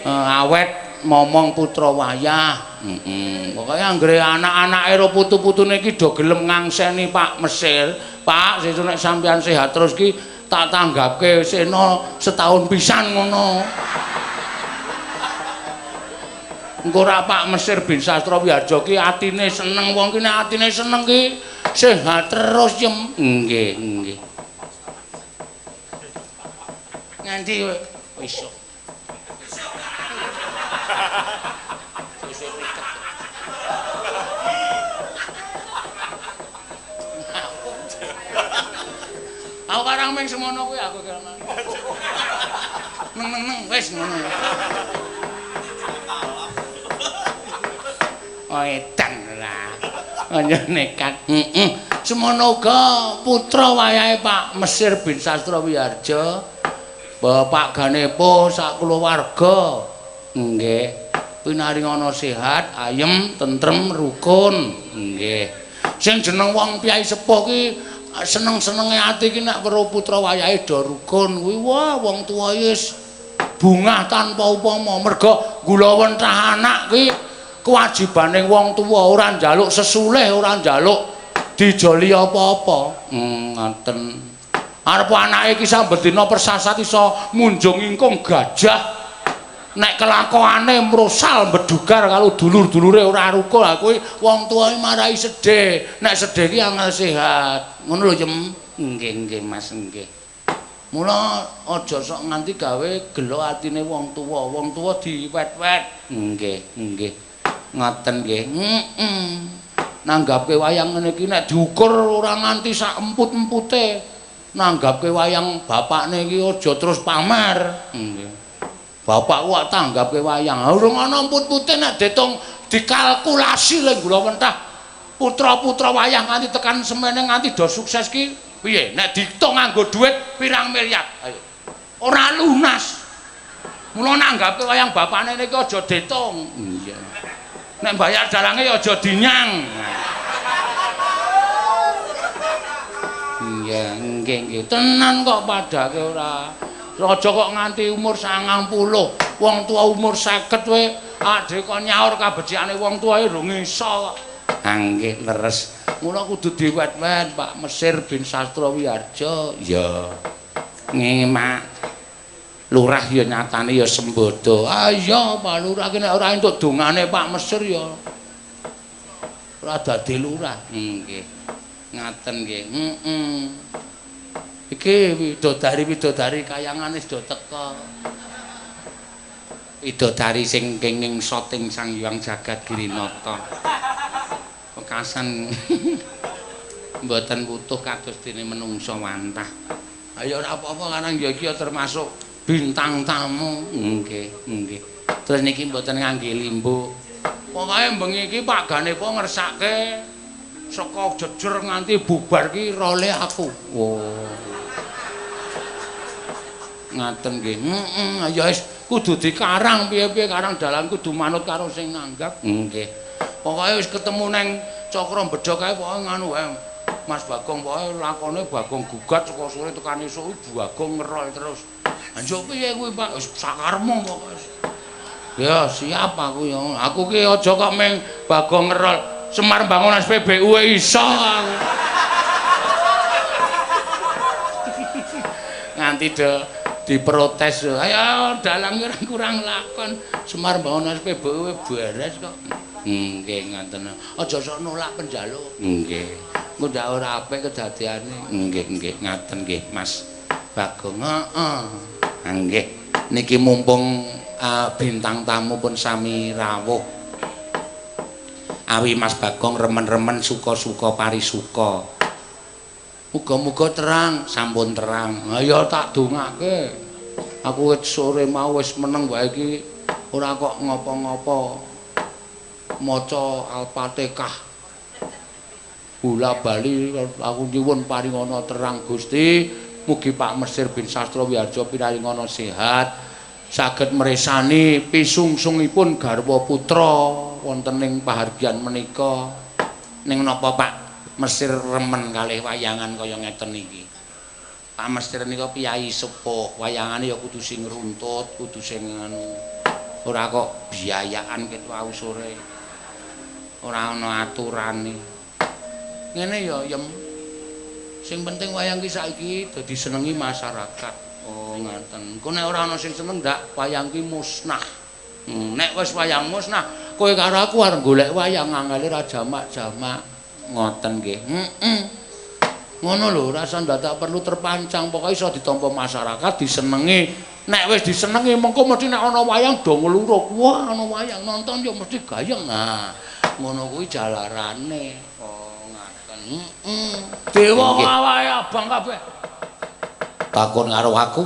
S1: awet momong putra wayah.
S2: Heeh.
S1: Pokoke anggere anak-anake ro putu-putune iki do gelem ngangseni Pak Mesir. Pak, sesuk nek sampeyan sehat terus ki tak tanggapke sena setahun pisan ngono. Engko ora Pak Mesir bin Sastrowiharjo ki atine seneng, wong ki nek atine seneng ki sehat terus yem.
S2: Nggih, nggih.
S1: Nganti wis. Aku karang ming semono kuwi aku kira. Neng neng neng wis ngono. Oh edan lah. Aja nekat. Heeh. Semono uga putra wayahe Pak Mesir bin Sastrowiharjo, Bapak Ganepo sak kulawarga.
S2: Nggih.
S1: Pinaringana sehat, ayem, tentrem, rukun.
S2: Nggih.
S1: Sing jeneng wong piyai sepuh ki seneng-senenge ati ki nek weruh putra wayahe do rukun kuwi wah wong tuwa wis bungah tanpa upama merga gulawentah anak ki kewajibane wong tuwa ora njaluk sesulih, ora njaluk dijoli apa-apa.
S2: Ngoten.
S1: Arep anake iki saben dina persasat iso munjung ingkung gajah. Nek kelakuane mrosal mbedugar karo dulur-dulure ora rukun, ha kuwi wong tuwa marai sedih. Nek sedih ki angel sehat. Ngono lho, Yem.
S2: Nggih, nggih, Mas, nggih.
S1: Mula aja sok nganti gawe gelo atine wong tuwa. Wong tuwa diwet-wet.
S2: Nggih, nggih. Ngoten nggih.
S1: Heeh. Nanggapke wayang ngene iki nek diukur ora nganti sak emput-empute. Nanggapke wayang bapakne iki aja terus pamer.
S2: Nggih.
S1: Bapakku kok tanggapke wayang. Urung ana emput-empute nek ditung dikalkulasi lho gula mentah. Putra-putra wayang nganti tekan semene nganti do sukses ki piye? Nek diitung nganggo dhuwit pirang miliar? Ayo. Ora lunas. Mula nanggapke wayang bapakne niki aja ditung.
S2: Iya.
S1: Nek bayar dalange ya aja dinyang.
S2: Iya, nggih, nggih.
S1: Tenan kok padake ora. Aja kok nganti umur 90, wong tua umur 50 kowe adhe kok nyaur kabecikane wong tuwa rung iso kok.
S2: Ha nggih, leres.
S1: Mula kudu diwet-wet Pak Mesir bin Sastrowiharjo.
S2: Ya. Ngemak. Lurah ya nyatane ya sembodo.
S1: Ah iya, Pak Lurah ki nek ora entuk dongane Pak Mesir ya ora dadi lurah.
S2: Nggih. Ngaten nggih.
S1: Heeh. Iki widodari-widodari kayangan wis do teka.
S2: Widodari sing kenging soting Sang Hyang Jagat Girinata. Wekasan mboten wutuh kados dene menungsa wantah.
S1: Ayo ora apa-apa karang ya iki termasuk bintang tamu.
S2: Nggih, nggih. Terus niki mboten ngangge limbuk.
S1: Pokoke bengi iki Pak Ganepo ngersake saka jejer nganti bubar ki role aku.
S2: Oh.
S1: Ngaten nggih. Heeh, ya wis kudu dikarang piye-piye karang dalan kudu manut karo sing nanggap.
S2: Nggih.
S1: Pokoke wis ketemu neng Cakra Bedha kae pokoke nganu wae. Mas Bagong pokoke lakone Bagong gugat saka sore tekan esuk Bagong ngerol terus. Anjuk piye kuwi Pak? Wis sakarmu pokoke. Ya siap aku ya. Aku ki aja kok meng Bagong ngerol. Semar bangun SPBU iso aku. Nganti do diprotes. Ayo dalang kurang lakon. Semar bangun SPBU beres kok.
S2: Nggih ngoten.
S1: Aja sok nolak penjaluk.
S2: Nggih.
S1: Engko ndak ora apik kedadeane.
S2: Nggih, nggih, ngaten nggih Mas Bagong.
S1: Heeh.
S2: Nggih. Niki mumpung bintang tamu pun sami rawuh. Awi Mas Bagong remen-remen suka-suka parisuka.
S1: Muga-muga terang,
S2: sampun terang.
S1: Ayo tak dongake. Aku wis sore mau wis meneng wae iki ora kok ngopo-ngopo. Maca Al-Fatihah. Bola bali aku nyuwun paringana terang Gusti. Mugi Pak Mesir bin Sastrowiharjo pinaringana sehat, saged mresani pisungsungipun garwa putra wonten ing pahargyan menika. Ning napa Pak Mesir remen kalih wayangan kaya ngeten iki? Pak Mesir nika piyayi sepuh, wayangane ya kudu sing runtut, kudu sing anu. Ora kok biayaan ket wau sore. Ora ana aturane. Ngene ya, Yem. Sing penting wayang ki saiki dadi senengi masyarakat. Oh, ngaten. Engko nek ora ana sing seneng ndak wayang ki musnah. Nek wis wayang musnah, kowe karo aku arep golek wayang angele ra jamak-jamak. Ngoten nggih. Heeh. Ngono lho, rasa ndadak perlu terpancang, pokoke iso ditampa masyarakat, disenengi. Nek wis disenengi mengko mesti nek ana wayang do ngluruk. Wah, ana wayang nonton yo mesti gayeng. Nah, ngono kuwi jalarane. Oh, ngaten. Heeh. Dewa awake abang kabeh.
S2: Takon karo aku.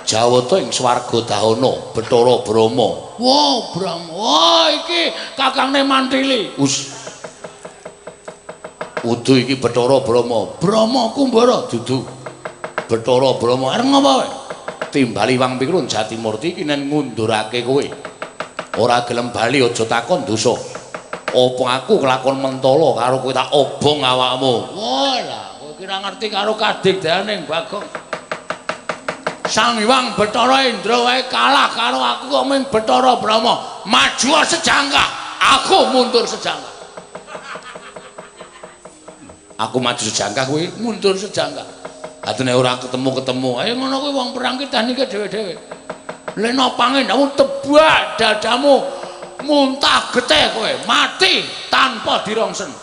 S2: Jawata ing swarga dahana Bathara Brahma.
S1: Wah, Brahma. Wah, iki kakangne Mantili.
S2: Us. Udu iki Bathara Brahma.
S1: Brahma Kumbara
S2: dudu. Bathara Brahma
S1: arep ngapa kowe?
S2: Timbali wang pikrun Jatimurti iki nen ngundurake kowe. Ora gelem bali aja takon dosa. Apa aku kelakon mentala karo kowe tak obong awakmu.
S1: Wah, lah kowe ki ora ngerti karo kadigdayane Bagong. Sang Hyang Bathara Indra wae kalah karo aku kok ming Bathara Brahma. Maju sejangkah, aku mundur sejangkah.
S2: Aku maju sejangkah kowe
S1: mundur sejangkah.
S2: Atune ora ketemu-ketemu.
S1: Ayo ngono kuwi wong perang ki teknike dhewe-dhewe. Leno pangendamu tebak dadamu muntah getih kowe, mati tanpa dirongsen.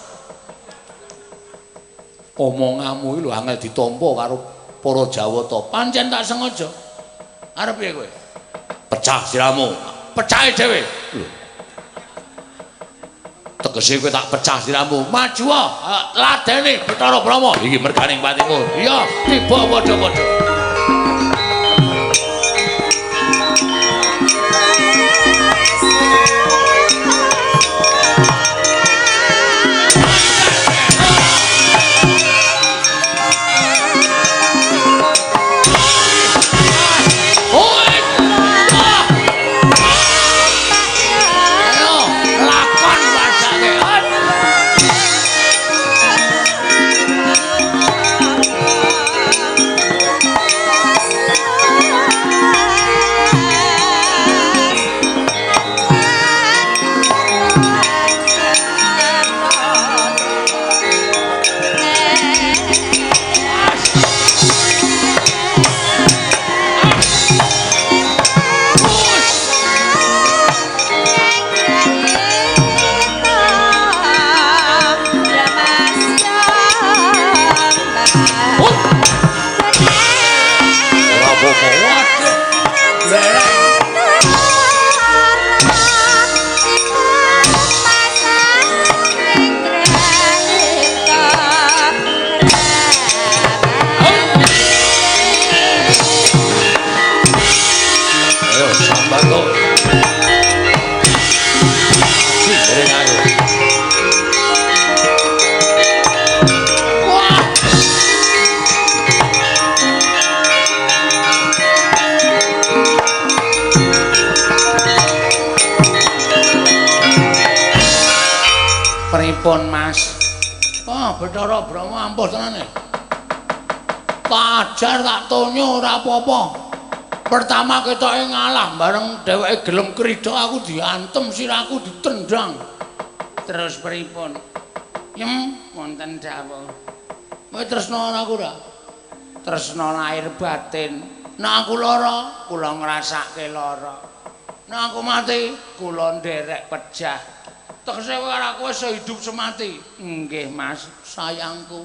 S2: Omonganmu iki lho angel ditampa karo para Jawata.
S1: Pancen tak sengaja. Arep piye kowe?
S2: Pecah siramu.
S1: Pecahe dhewe.
S2: Lho. Tegese kowe tak pecah siramu.
S1: Maju ladeni Bathara Brahma.
S2: Iki merganing patimu.
S1: Iya, tiba padha-padha. Pripun Mas? Wah, Bathara Brahma ampuh tenane. Tak ajar tak tonyo ora apa-apa. Pertama ketoke ngalah bareng dheweke gelem krida aku diantem sirahku ditendang. Terus pripun? Yem wonten dawuh. Kowe tresna aku ora? Tresna lahir batin. Nek aku lara, kula ngrasake lara. Nek aku mati, kula nderek pejah. Tegese kowe karo aku wis hidup semati. Nggih, Mas, sayangku.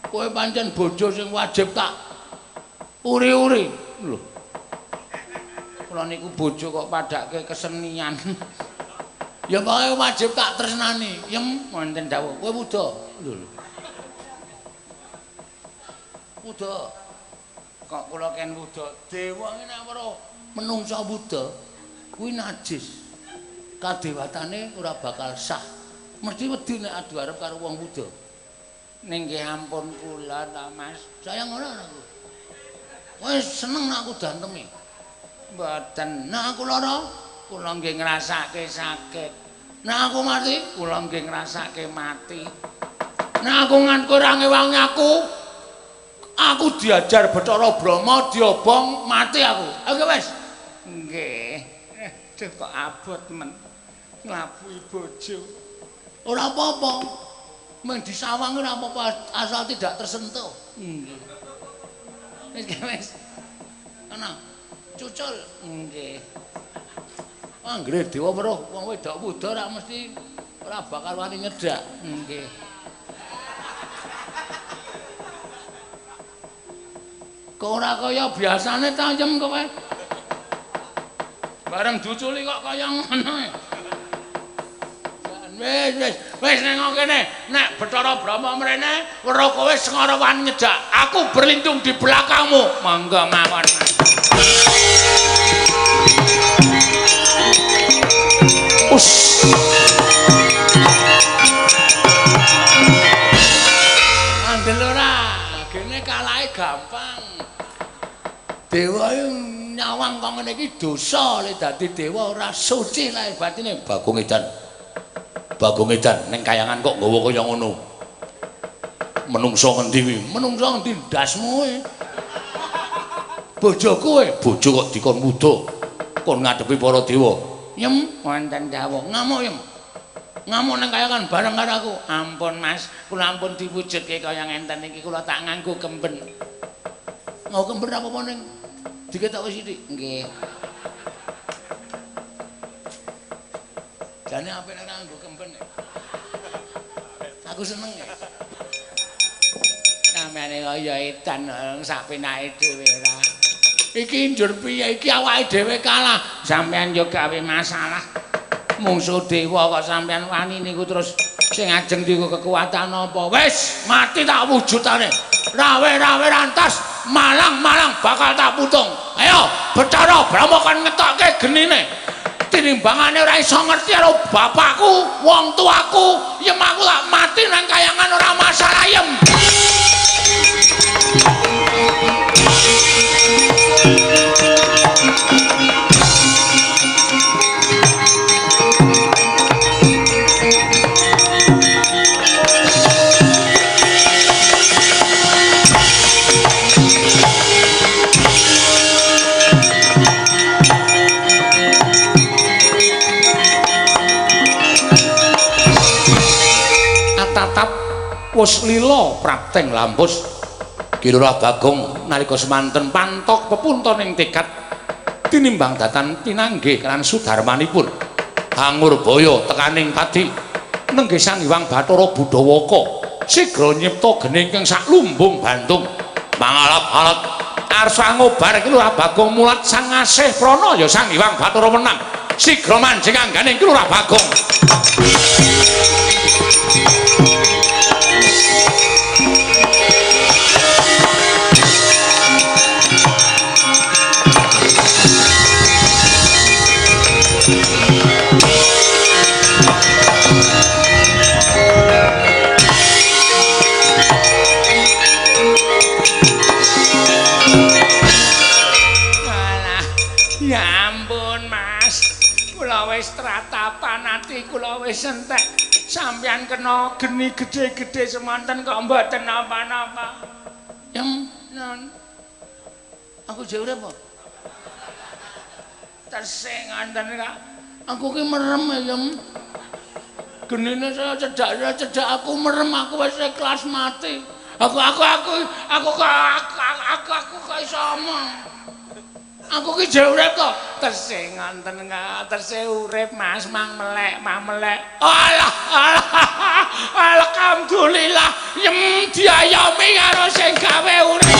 S1: Kowe pancen bojo sing wajib tak uri-uri. Lho. Kula niku bojo kok padhake kesenian. Ya pokoke wajib tak tresnani. Yem wonten dawuh. Kowe wuda. Lho. Wuda. Kok kula ken wuda? Dewa ngene weruh menungsa wuda kuwi najis. Kadewatane ora bakal sah. Mesti wedi nek adu arep karo wong wuda. Ning nggih ampun kula ta, Mas. Sayang ora aku. Kowe seneng nek aku dantemi? Mboten. Nek aku lara, kula nggih ngrasake sakit. Nek aku mati, kula nggih ngrasake mati. Nek aku nganti ora ngewangi aku, aku diajar Bathara Brahma diobong mati aku. Oke wis. Nggih. Aduh kok abot men. Nglabuhi bojo. Ora apa-apa. Mung disawang ora apa-apa asal tidak tersentuh. Nggih. Wis wis. Ana. Cucul. Nggih. Anggere dewa weruh wong wedok wuda ora mesti ora bakal wani nyedhak. Nggih. Kok ora kaya biasane ta Yem kowe? Bareng diuculi kok kaya ngono. Wis wis wis nang kene nek Bathara Brahma mrene weruh kowe sengara wani nyedhak. Aku berlindung di belakangmu. Monggo mawon. Us. Andel ora, gene kalahe gampang. Dewa nyawang kok ngene iki dosa le dadi dewa ora suci lahir batine. Bagong Edan. Bagong Edan ning kayangan kok nggawa kaya ngono. Menungso ngendi kuwi? Menungso ngendi ndasmu kowe? Bojoku kowe, bojo kok dikon wuda. Kon ngadepi para dewa. Yem, wonten dawuh. Ngamuk Yem. Ngamuk nang kayangan bareng karo aku. Ampun Mas, kula ampun diwujudke kaya ngenten iki, kula tak nganggo kemben. Nggo kemben apa-apa ning diketok sithik. Nggih. Jane apik nek nganggo kemben. Aku seneng ya. Sampeyan kaya edan sak penake dhewe ora. Iki njur piye iki awake dhewe kalah. Sampeyan yo gawe masalah. Mungsuh dewa kok sampeyan wani niku terus sing ajeng diku kekuatan apa? Wis mati tak wujudane. Rawe-rawe rantas, malang-malang bakal tak putung. Ayo Bathara Brahma kon ngetokke genine. Tinimbangane ora iso ngerti karo bapakku, wong tuaku, yem aku tak mati nang kayangan ora masalah yem. Atatap wis lila prapteng lampus. Ki Lurah Bagong nalika semanten pantok pepunton ing tekad tinimbang datan pinanggih lan sudarmanipun Hangurbaya tekaning padi nenggih Sang Hyang Bathara Budawaka sigra nyipta geni ingkang saklumbung bandung mangalap-alap arsa ngobar Ki Lurah Bagong mulat sang asih prana ya Sang Hyang Bathara menang sigra manjing anggane Ki Lurah Bagong. Kula wis entek sampeyan kena geni gedhe-gedhe semanten kok mboten napa-napa. Yem, non. Aku jek urip apa? Tesih ngoten kok. Aku ki merem ya, Yem. Genine saya cedhak aku merem, aku wis ikhlas mati. Aku kok iso omong. Aku ki jek urip to. Tesih ngoten kok, tesih urip Mas, mang melek, mang melek. Alah, alah. Alhamdulillah, yem diayomi karo sing gawe urip.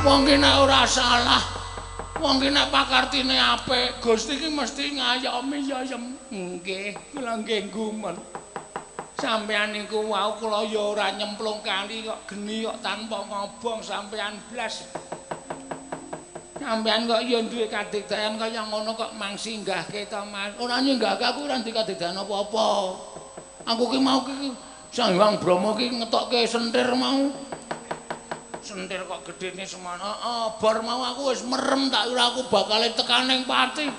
S1: Wong ki nek ora salah, wong ki nek pakartine apik, Gusti ki mesti ngayomi ya yem. Nggih, kula nggih gumun. Sampeyan niku wau kula ya ora nyemplung kali kok geni kok tanpa ngobong sampeyan blas. Sampeyan kok ya duwe kadigdayan kaya ngono kok mang singgahke to Mas. Ora nyinggahke aku ora duwe kadigdayan apa-apa. Aku ki mau ki Sang Hyang Brahma ki ngetokke sentir mau. Sentir kok gedene semono. Heeh, bar mau aku wis merem tak kira aku bakal tekan ning pati.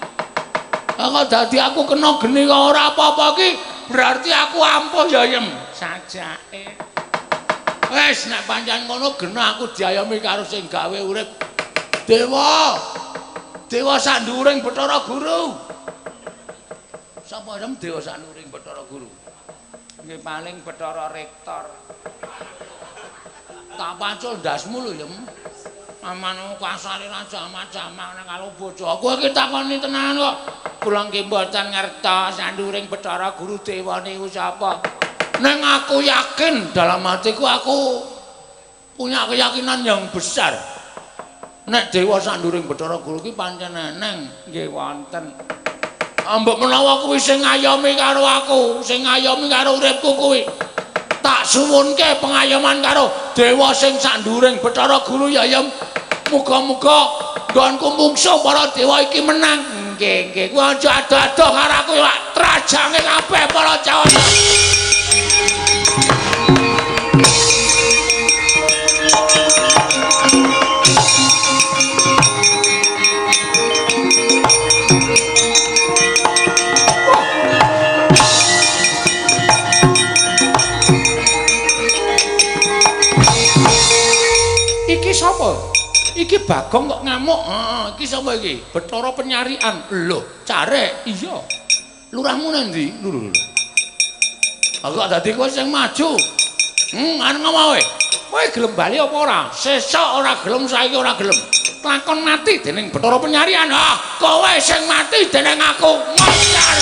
S1: Kok dadi aku kena geni kok ora apa-apa iki, berarti aku ampuh ya, Yem. Sajake. Wis nek pancen ngono genah aku diayomi karo sing gawe urip. Dewa. Dewa sanduring Bathara Guru. Sapa Yem dewa sanduring Bathara Guru? Nggih paling Bathara Rektor. Tak pacul ndasmu lho, Yem. Aman kasare ra jamak-jamak nek karo bojo. Kowe iki takoni tenan kok. Kula nggih mboten ngertos sanduring Bathara Guru dewa niku sapa. Neng aku yakin dalam hatiku aku punya keyakinan yang besar. Nek dewa sanduring Bathara Guru ki pancen eneng, nggih wonten. Mbok menawa kuwi sing ngayomi karo aku, sing ngayomi karo uripku kuwi. Tak suwunke pengayoman karo dewa sing sanduring Bathara Guru ya, Yem. Muga-muga nggonku mungsuh para dewa iki menang. Nggih, nggih. Kuwi aja ado-ado karo aku ya, trajange kabeh para Jawata. Iki sapa? Iki Bagong kok ngamuk. Heeh, iki sapa iki? Bathara Penyarian. Lho, carek. Iya. Lurahmu nang ndi? Lho lho. Aku kok dadi kowe sing maju. Arep ngomong kowe. Kowe gelem bali apa ora? Sesuk ora gelem, saiki ora gelem. Lakon mati dening Bathara Penyarian. Ah, kowe sing mati dening aku. Moncar.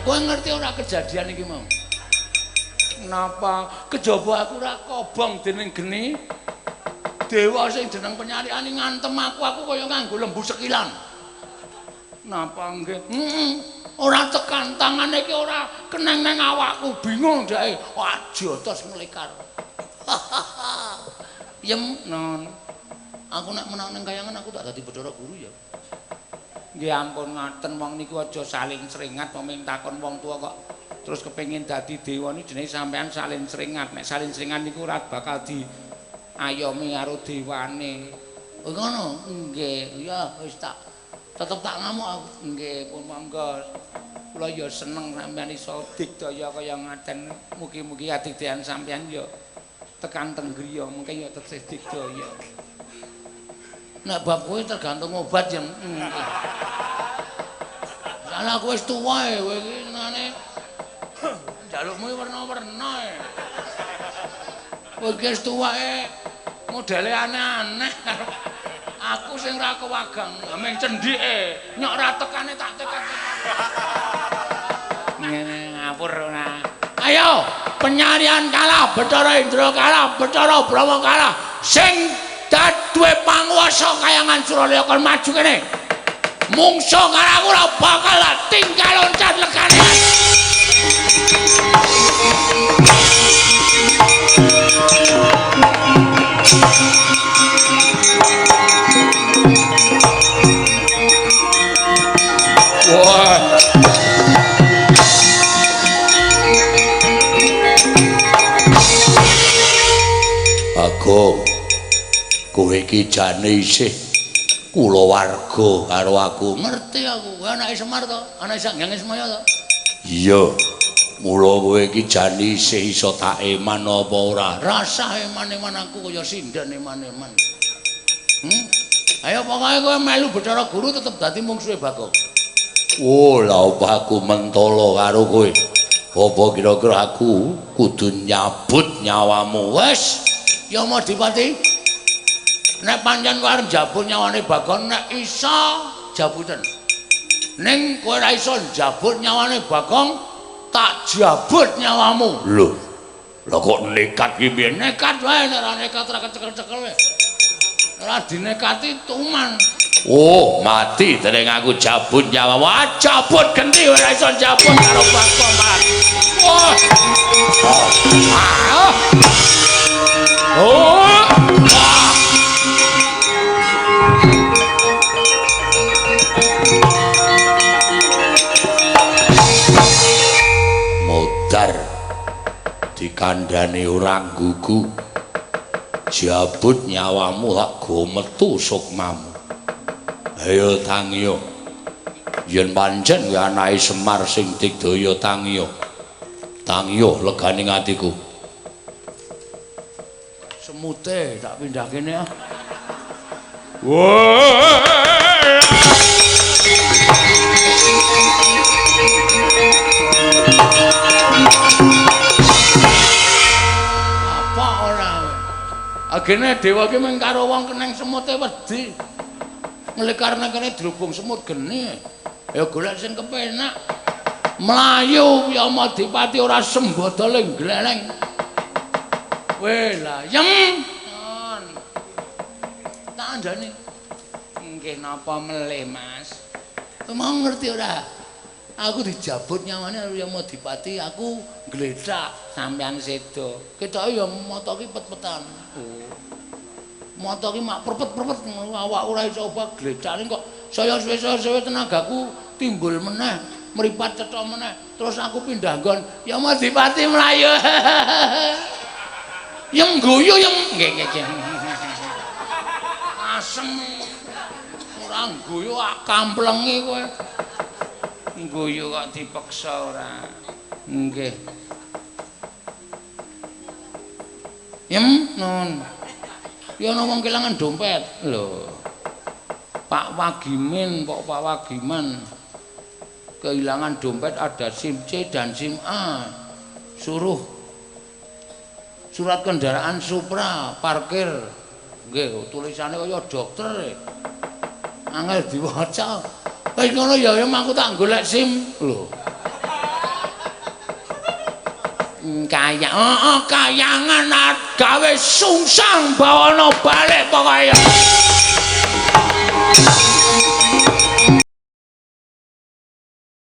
S1: Kowe ngerti ora kejadian iki mau? Napa? Kejaba aku ora kobong dening geni. Dewa sing jeneng Penyarian ngantem aku kaya nganggo lembu sekilan. Napa nggih? Heeh. Ora tekan tangane iki ora keneng nang awakku, bingung dheke. Wah, jotos mlekar. Yem, non. Aku nek menang ning kayangan aku tak dadi Bathara Guru ya. Nggih ampun ngaten wong niku aja saling sringat wong takon wong tua kok terus kepengin dadi dewa niku jenenge sampean saling sringat. Nek saling sringat niku ora bakal diayomi karo dewane. Oh ngono? Nggih. Ya wis tak tetep tak ngamuk aku. Nggih pun monggo. Kula ya seneng sampean iso digdaya kaya ngaten. Mugi-mugi adigdayan sampean ya tekan teng griya mungkin ya tesih digdaya. Nek bab kowe tergantung obat ya. Soale aku wis tuwa e, kowe iki senengane njalukmu werna-werna e. Kowe iki wis tuwa e, modele aneh-aneh. Aku sing ra kewagang, meng cendhike, nyok ra tekane tak tekan. Ngene ngapur ora. Ayo, Penyarian kalah, Bathara Indra kalah, Bathara Brahma kalah. Sing duwe panguwasa kayangan Suralaya kon maju kene. Mungsuh karo aku ora bakal tinggal loncat legane. Wah.
S2: Bagong, kowe iki jane isih kulawarga karo aku.
S1: Ngerti aku, kowe anake Semar to? Anake Sang Hyang Ismaya to?
S2: Iya. Mula kowe iki jane isih iso tak eman apa ora?
S1: Rasah eman-eman aku kaya sinden eman-eman. Ayo pokoke kowe melu Bathara Guru tetep dadi mungsuhe Bagong.
S2: Oh, lha apa aku mentolo karo kowe? Apa kira-kira aku kudu nyabut nyawamu?
S1: Wes, ya Madipati. Nek pancen kowe arep njabut nyawane Bagong, nek iso jabuten. Ning kowe ora iso njabut nyawane Bagong, tak jabut nyawamu.
S2: Lho. Lha kok nekat ki piye?
S1: Nekat wae, nek ora nekat ora kecekel-cekel wae. Ora dinekati tuman.
S2: Oh, mati dening aku jabut nyawamu. Ah, jabut genti ora iso jabut karo Bagong malah.
S1: Wah.
S2: Modar dikandhani ora gugu. Jabut nyawamu lak go metu sukmamu. Ayo tangiyo. Yen pancen kuwi anake Semar sing digdaya tangiyo. Tangiyo legane atiku. Semute tak pindah kene ah. Apa ora? Agene dewa ki mung karo wong keneng semute wedi. Nglekar nang kene drubung semut geni. Ya golek sing kepenak. Mlayu Yamadipati ora sembada le gleleng. Weh lah, yem. Tak andhani.
S1: Nggih napa melih, Mas?
S2: Mau ngerti ora? Aku dijabut nyawane karo Yamadipati, aku gletak
S1: sampean sedo.
S2: Ketoke ya mata ki pet-petan. Oh. Mata ki mak perpet-perpet awak ora iso obah gletake kok saya suwe-suwe tenagaku timbul meneh, mripat cetha meneh. Terus aku pindah nggon, Yamadipati mlayu. Yem guyu yem.
S1: Nggih nggih nggih.
S2: Asem. Ora guyu kamplengi kowe.
S1: Guyu kok dipeksa ora. Nggih.
S2: Yem nun. Ya ana wong kelangan dompet. Lho. Pak Wagimin, Pak Wagiman kehilangan dompet ada SIM C dan SIM A. Suruh surat kendaraan Supra parkir. Nggih, tulisane kaya dokter. Angel diwaca. Wis ngono ya ya aku tak golek SIM. Lho. Kaya heeh kayangan gawe sungsang bawana balik pokoke.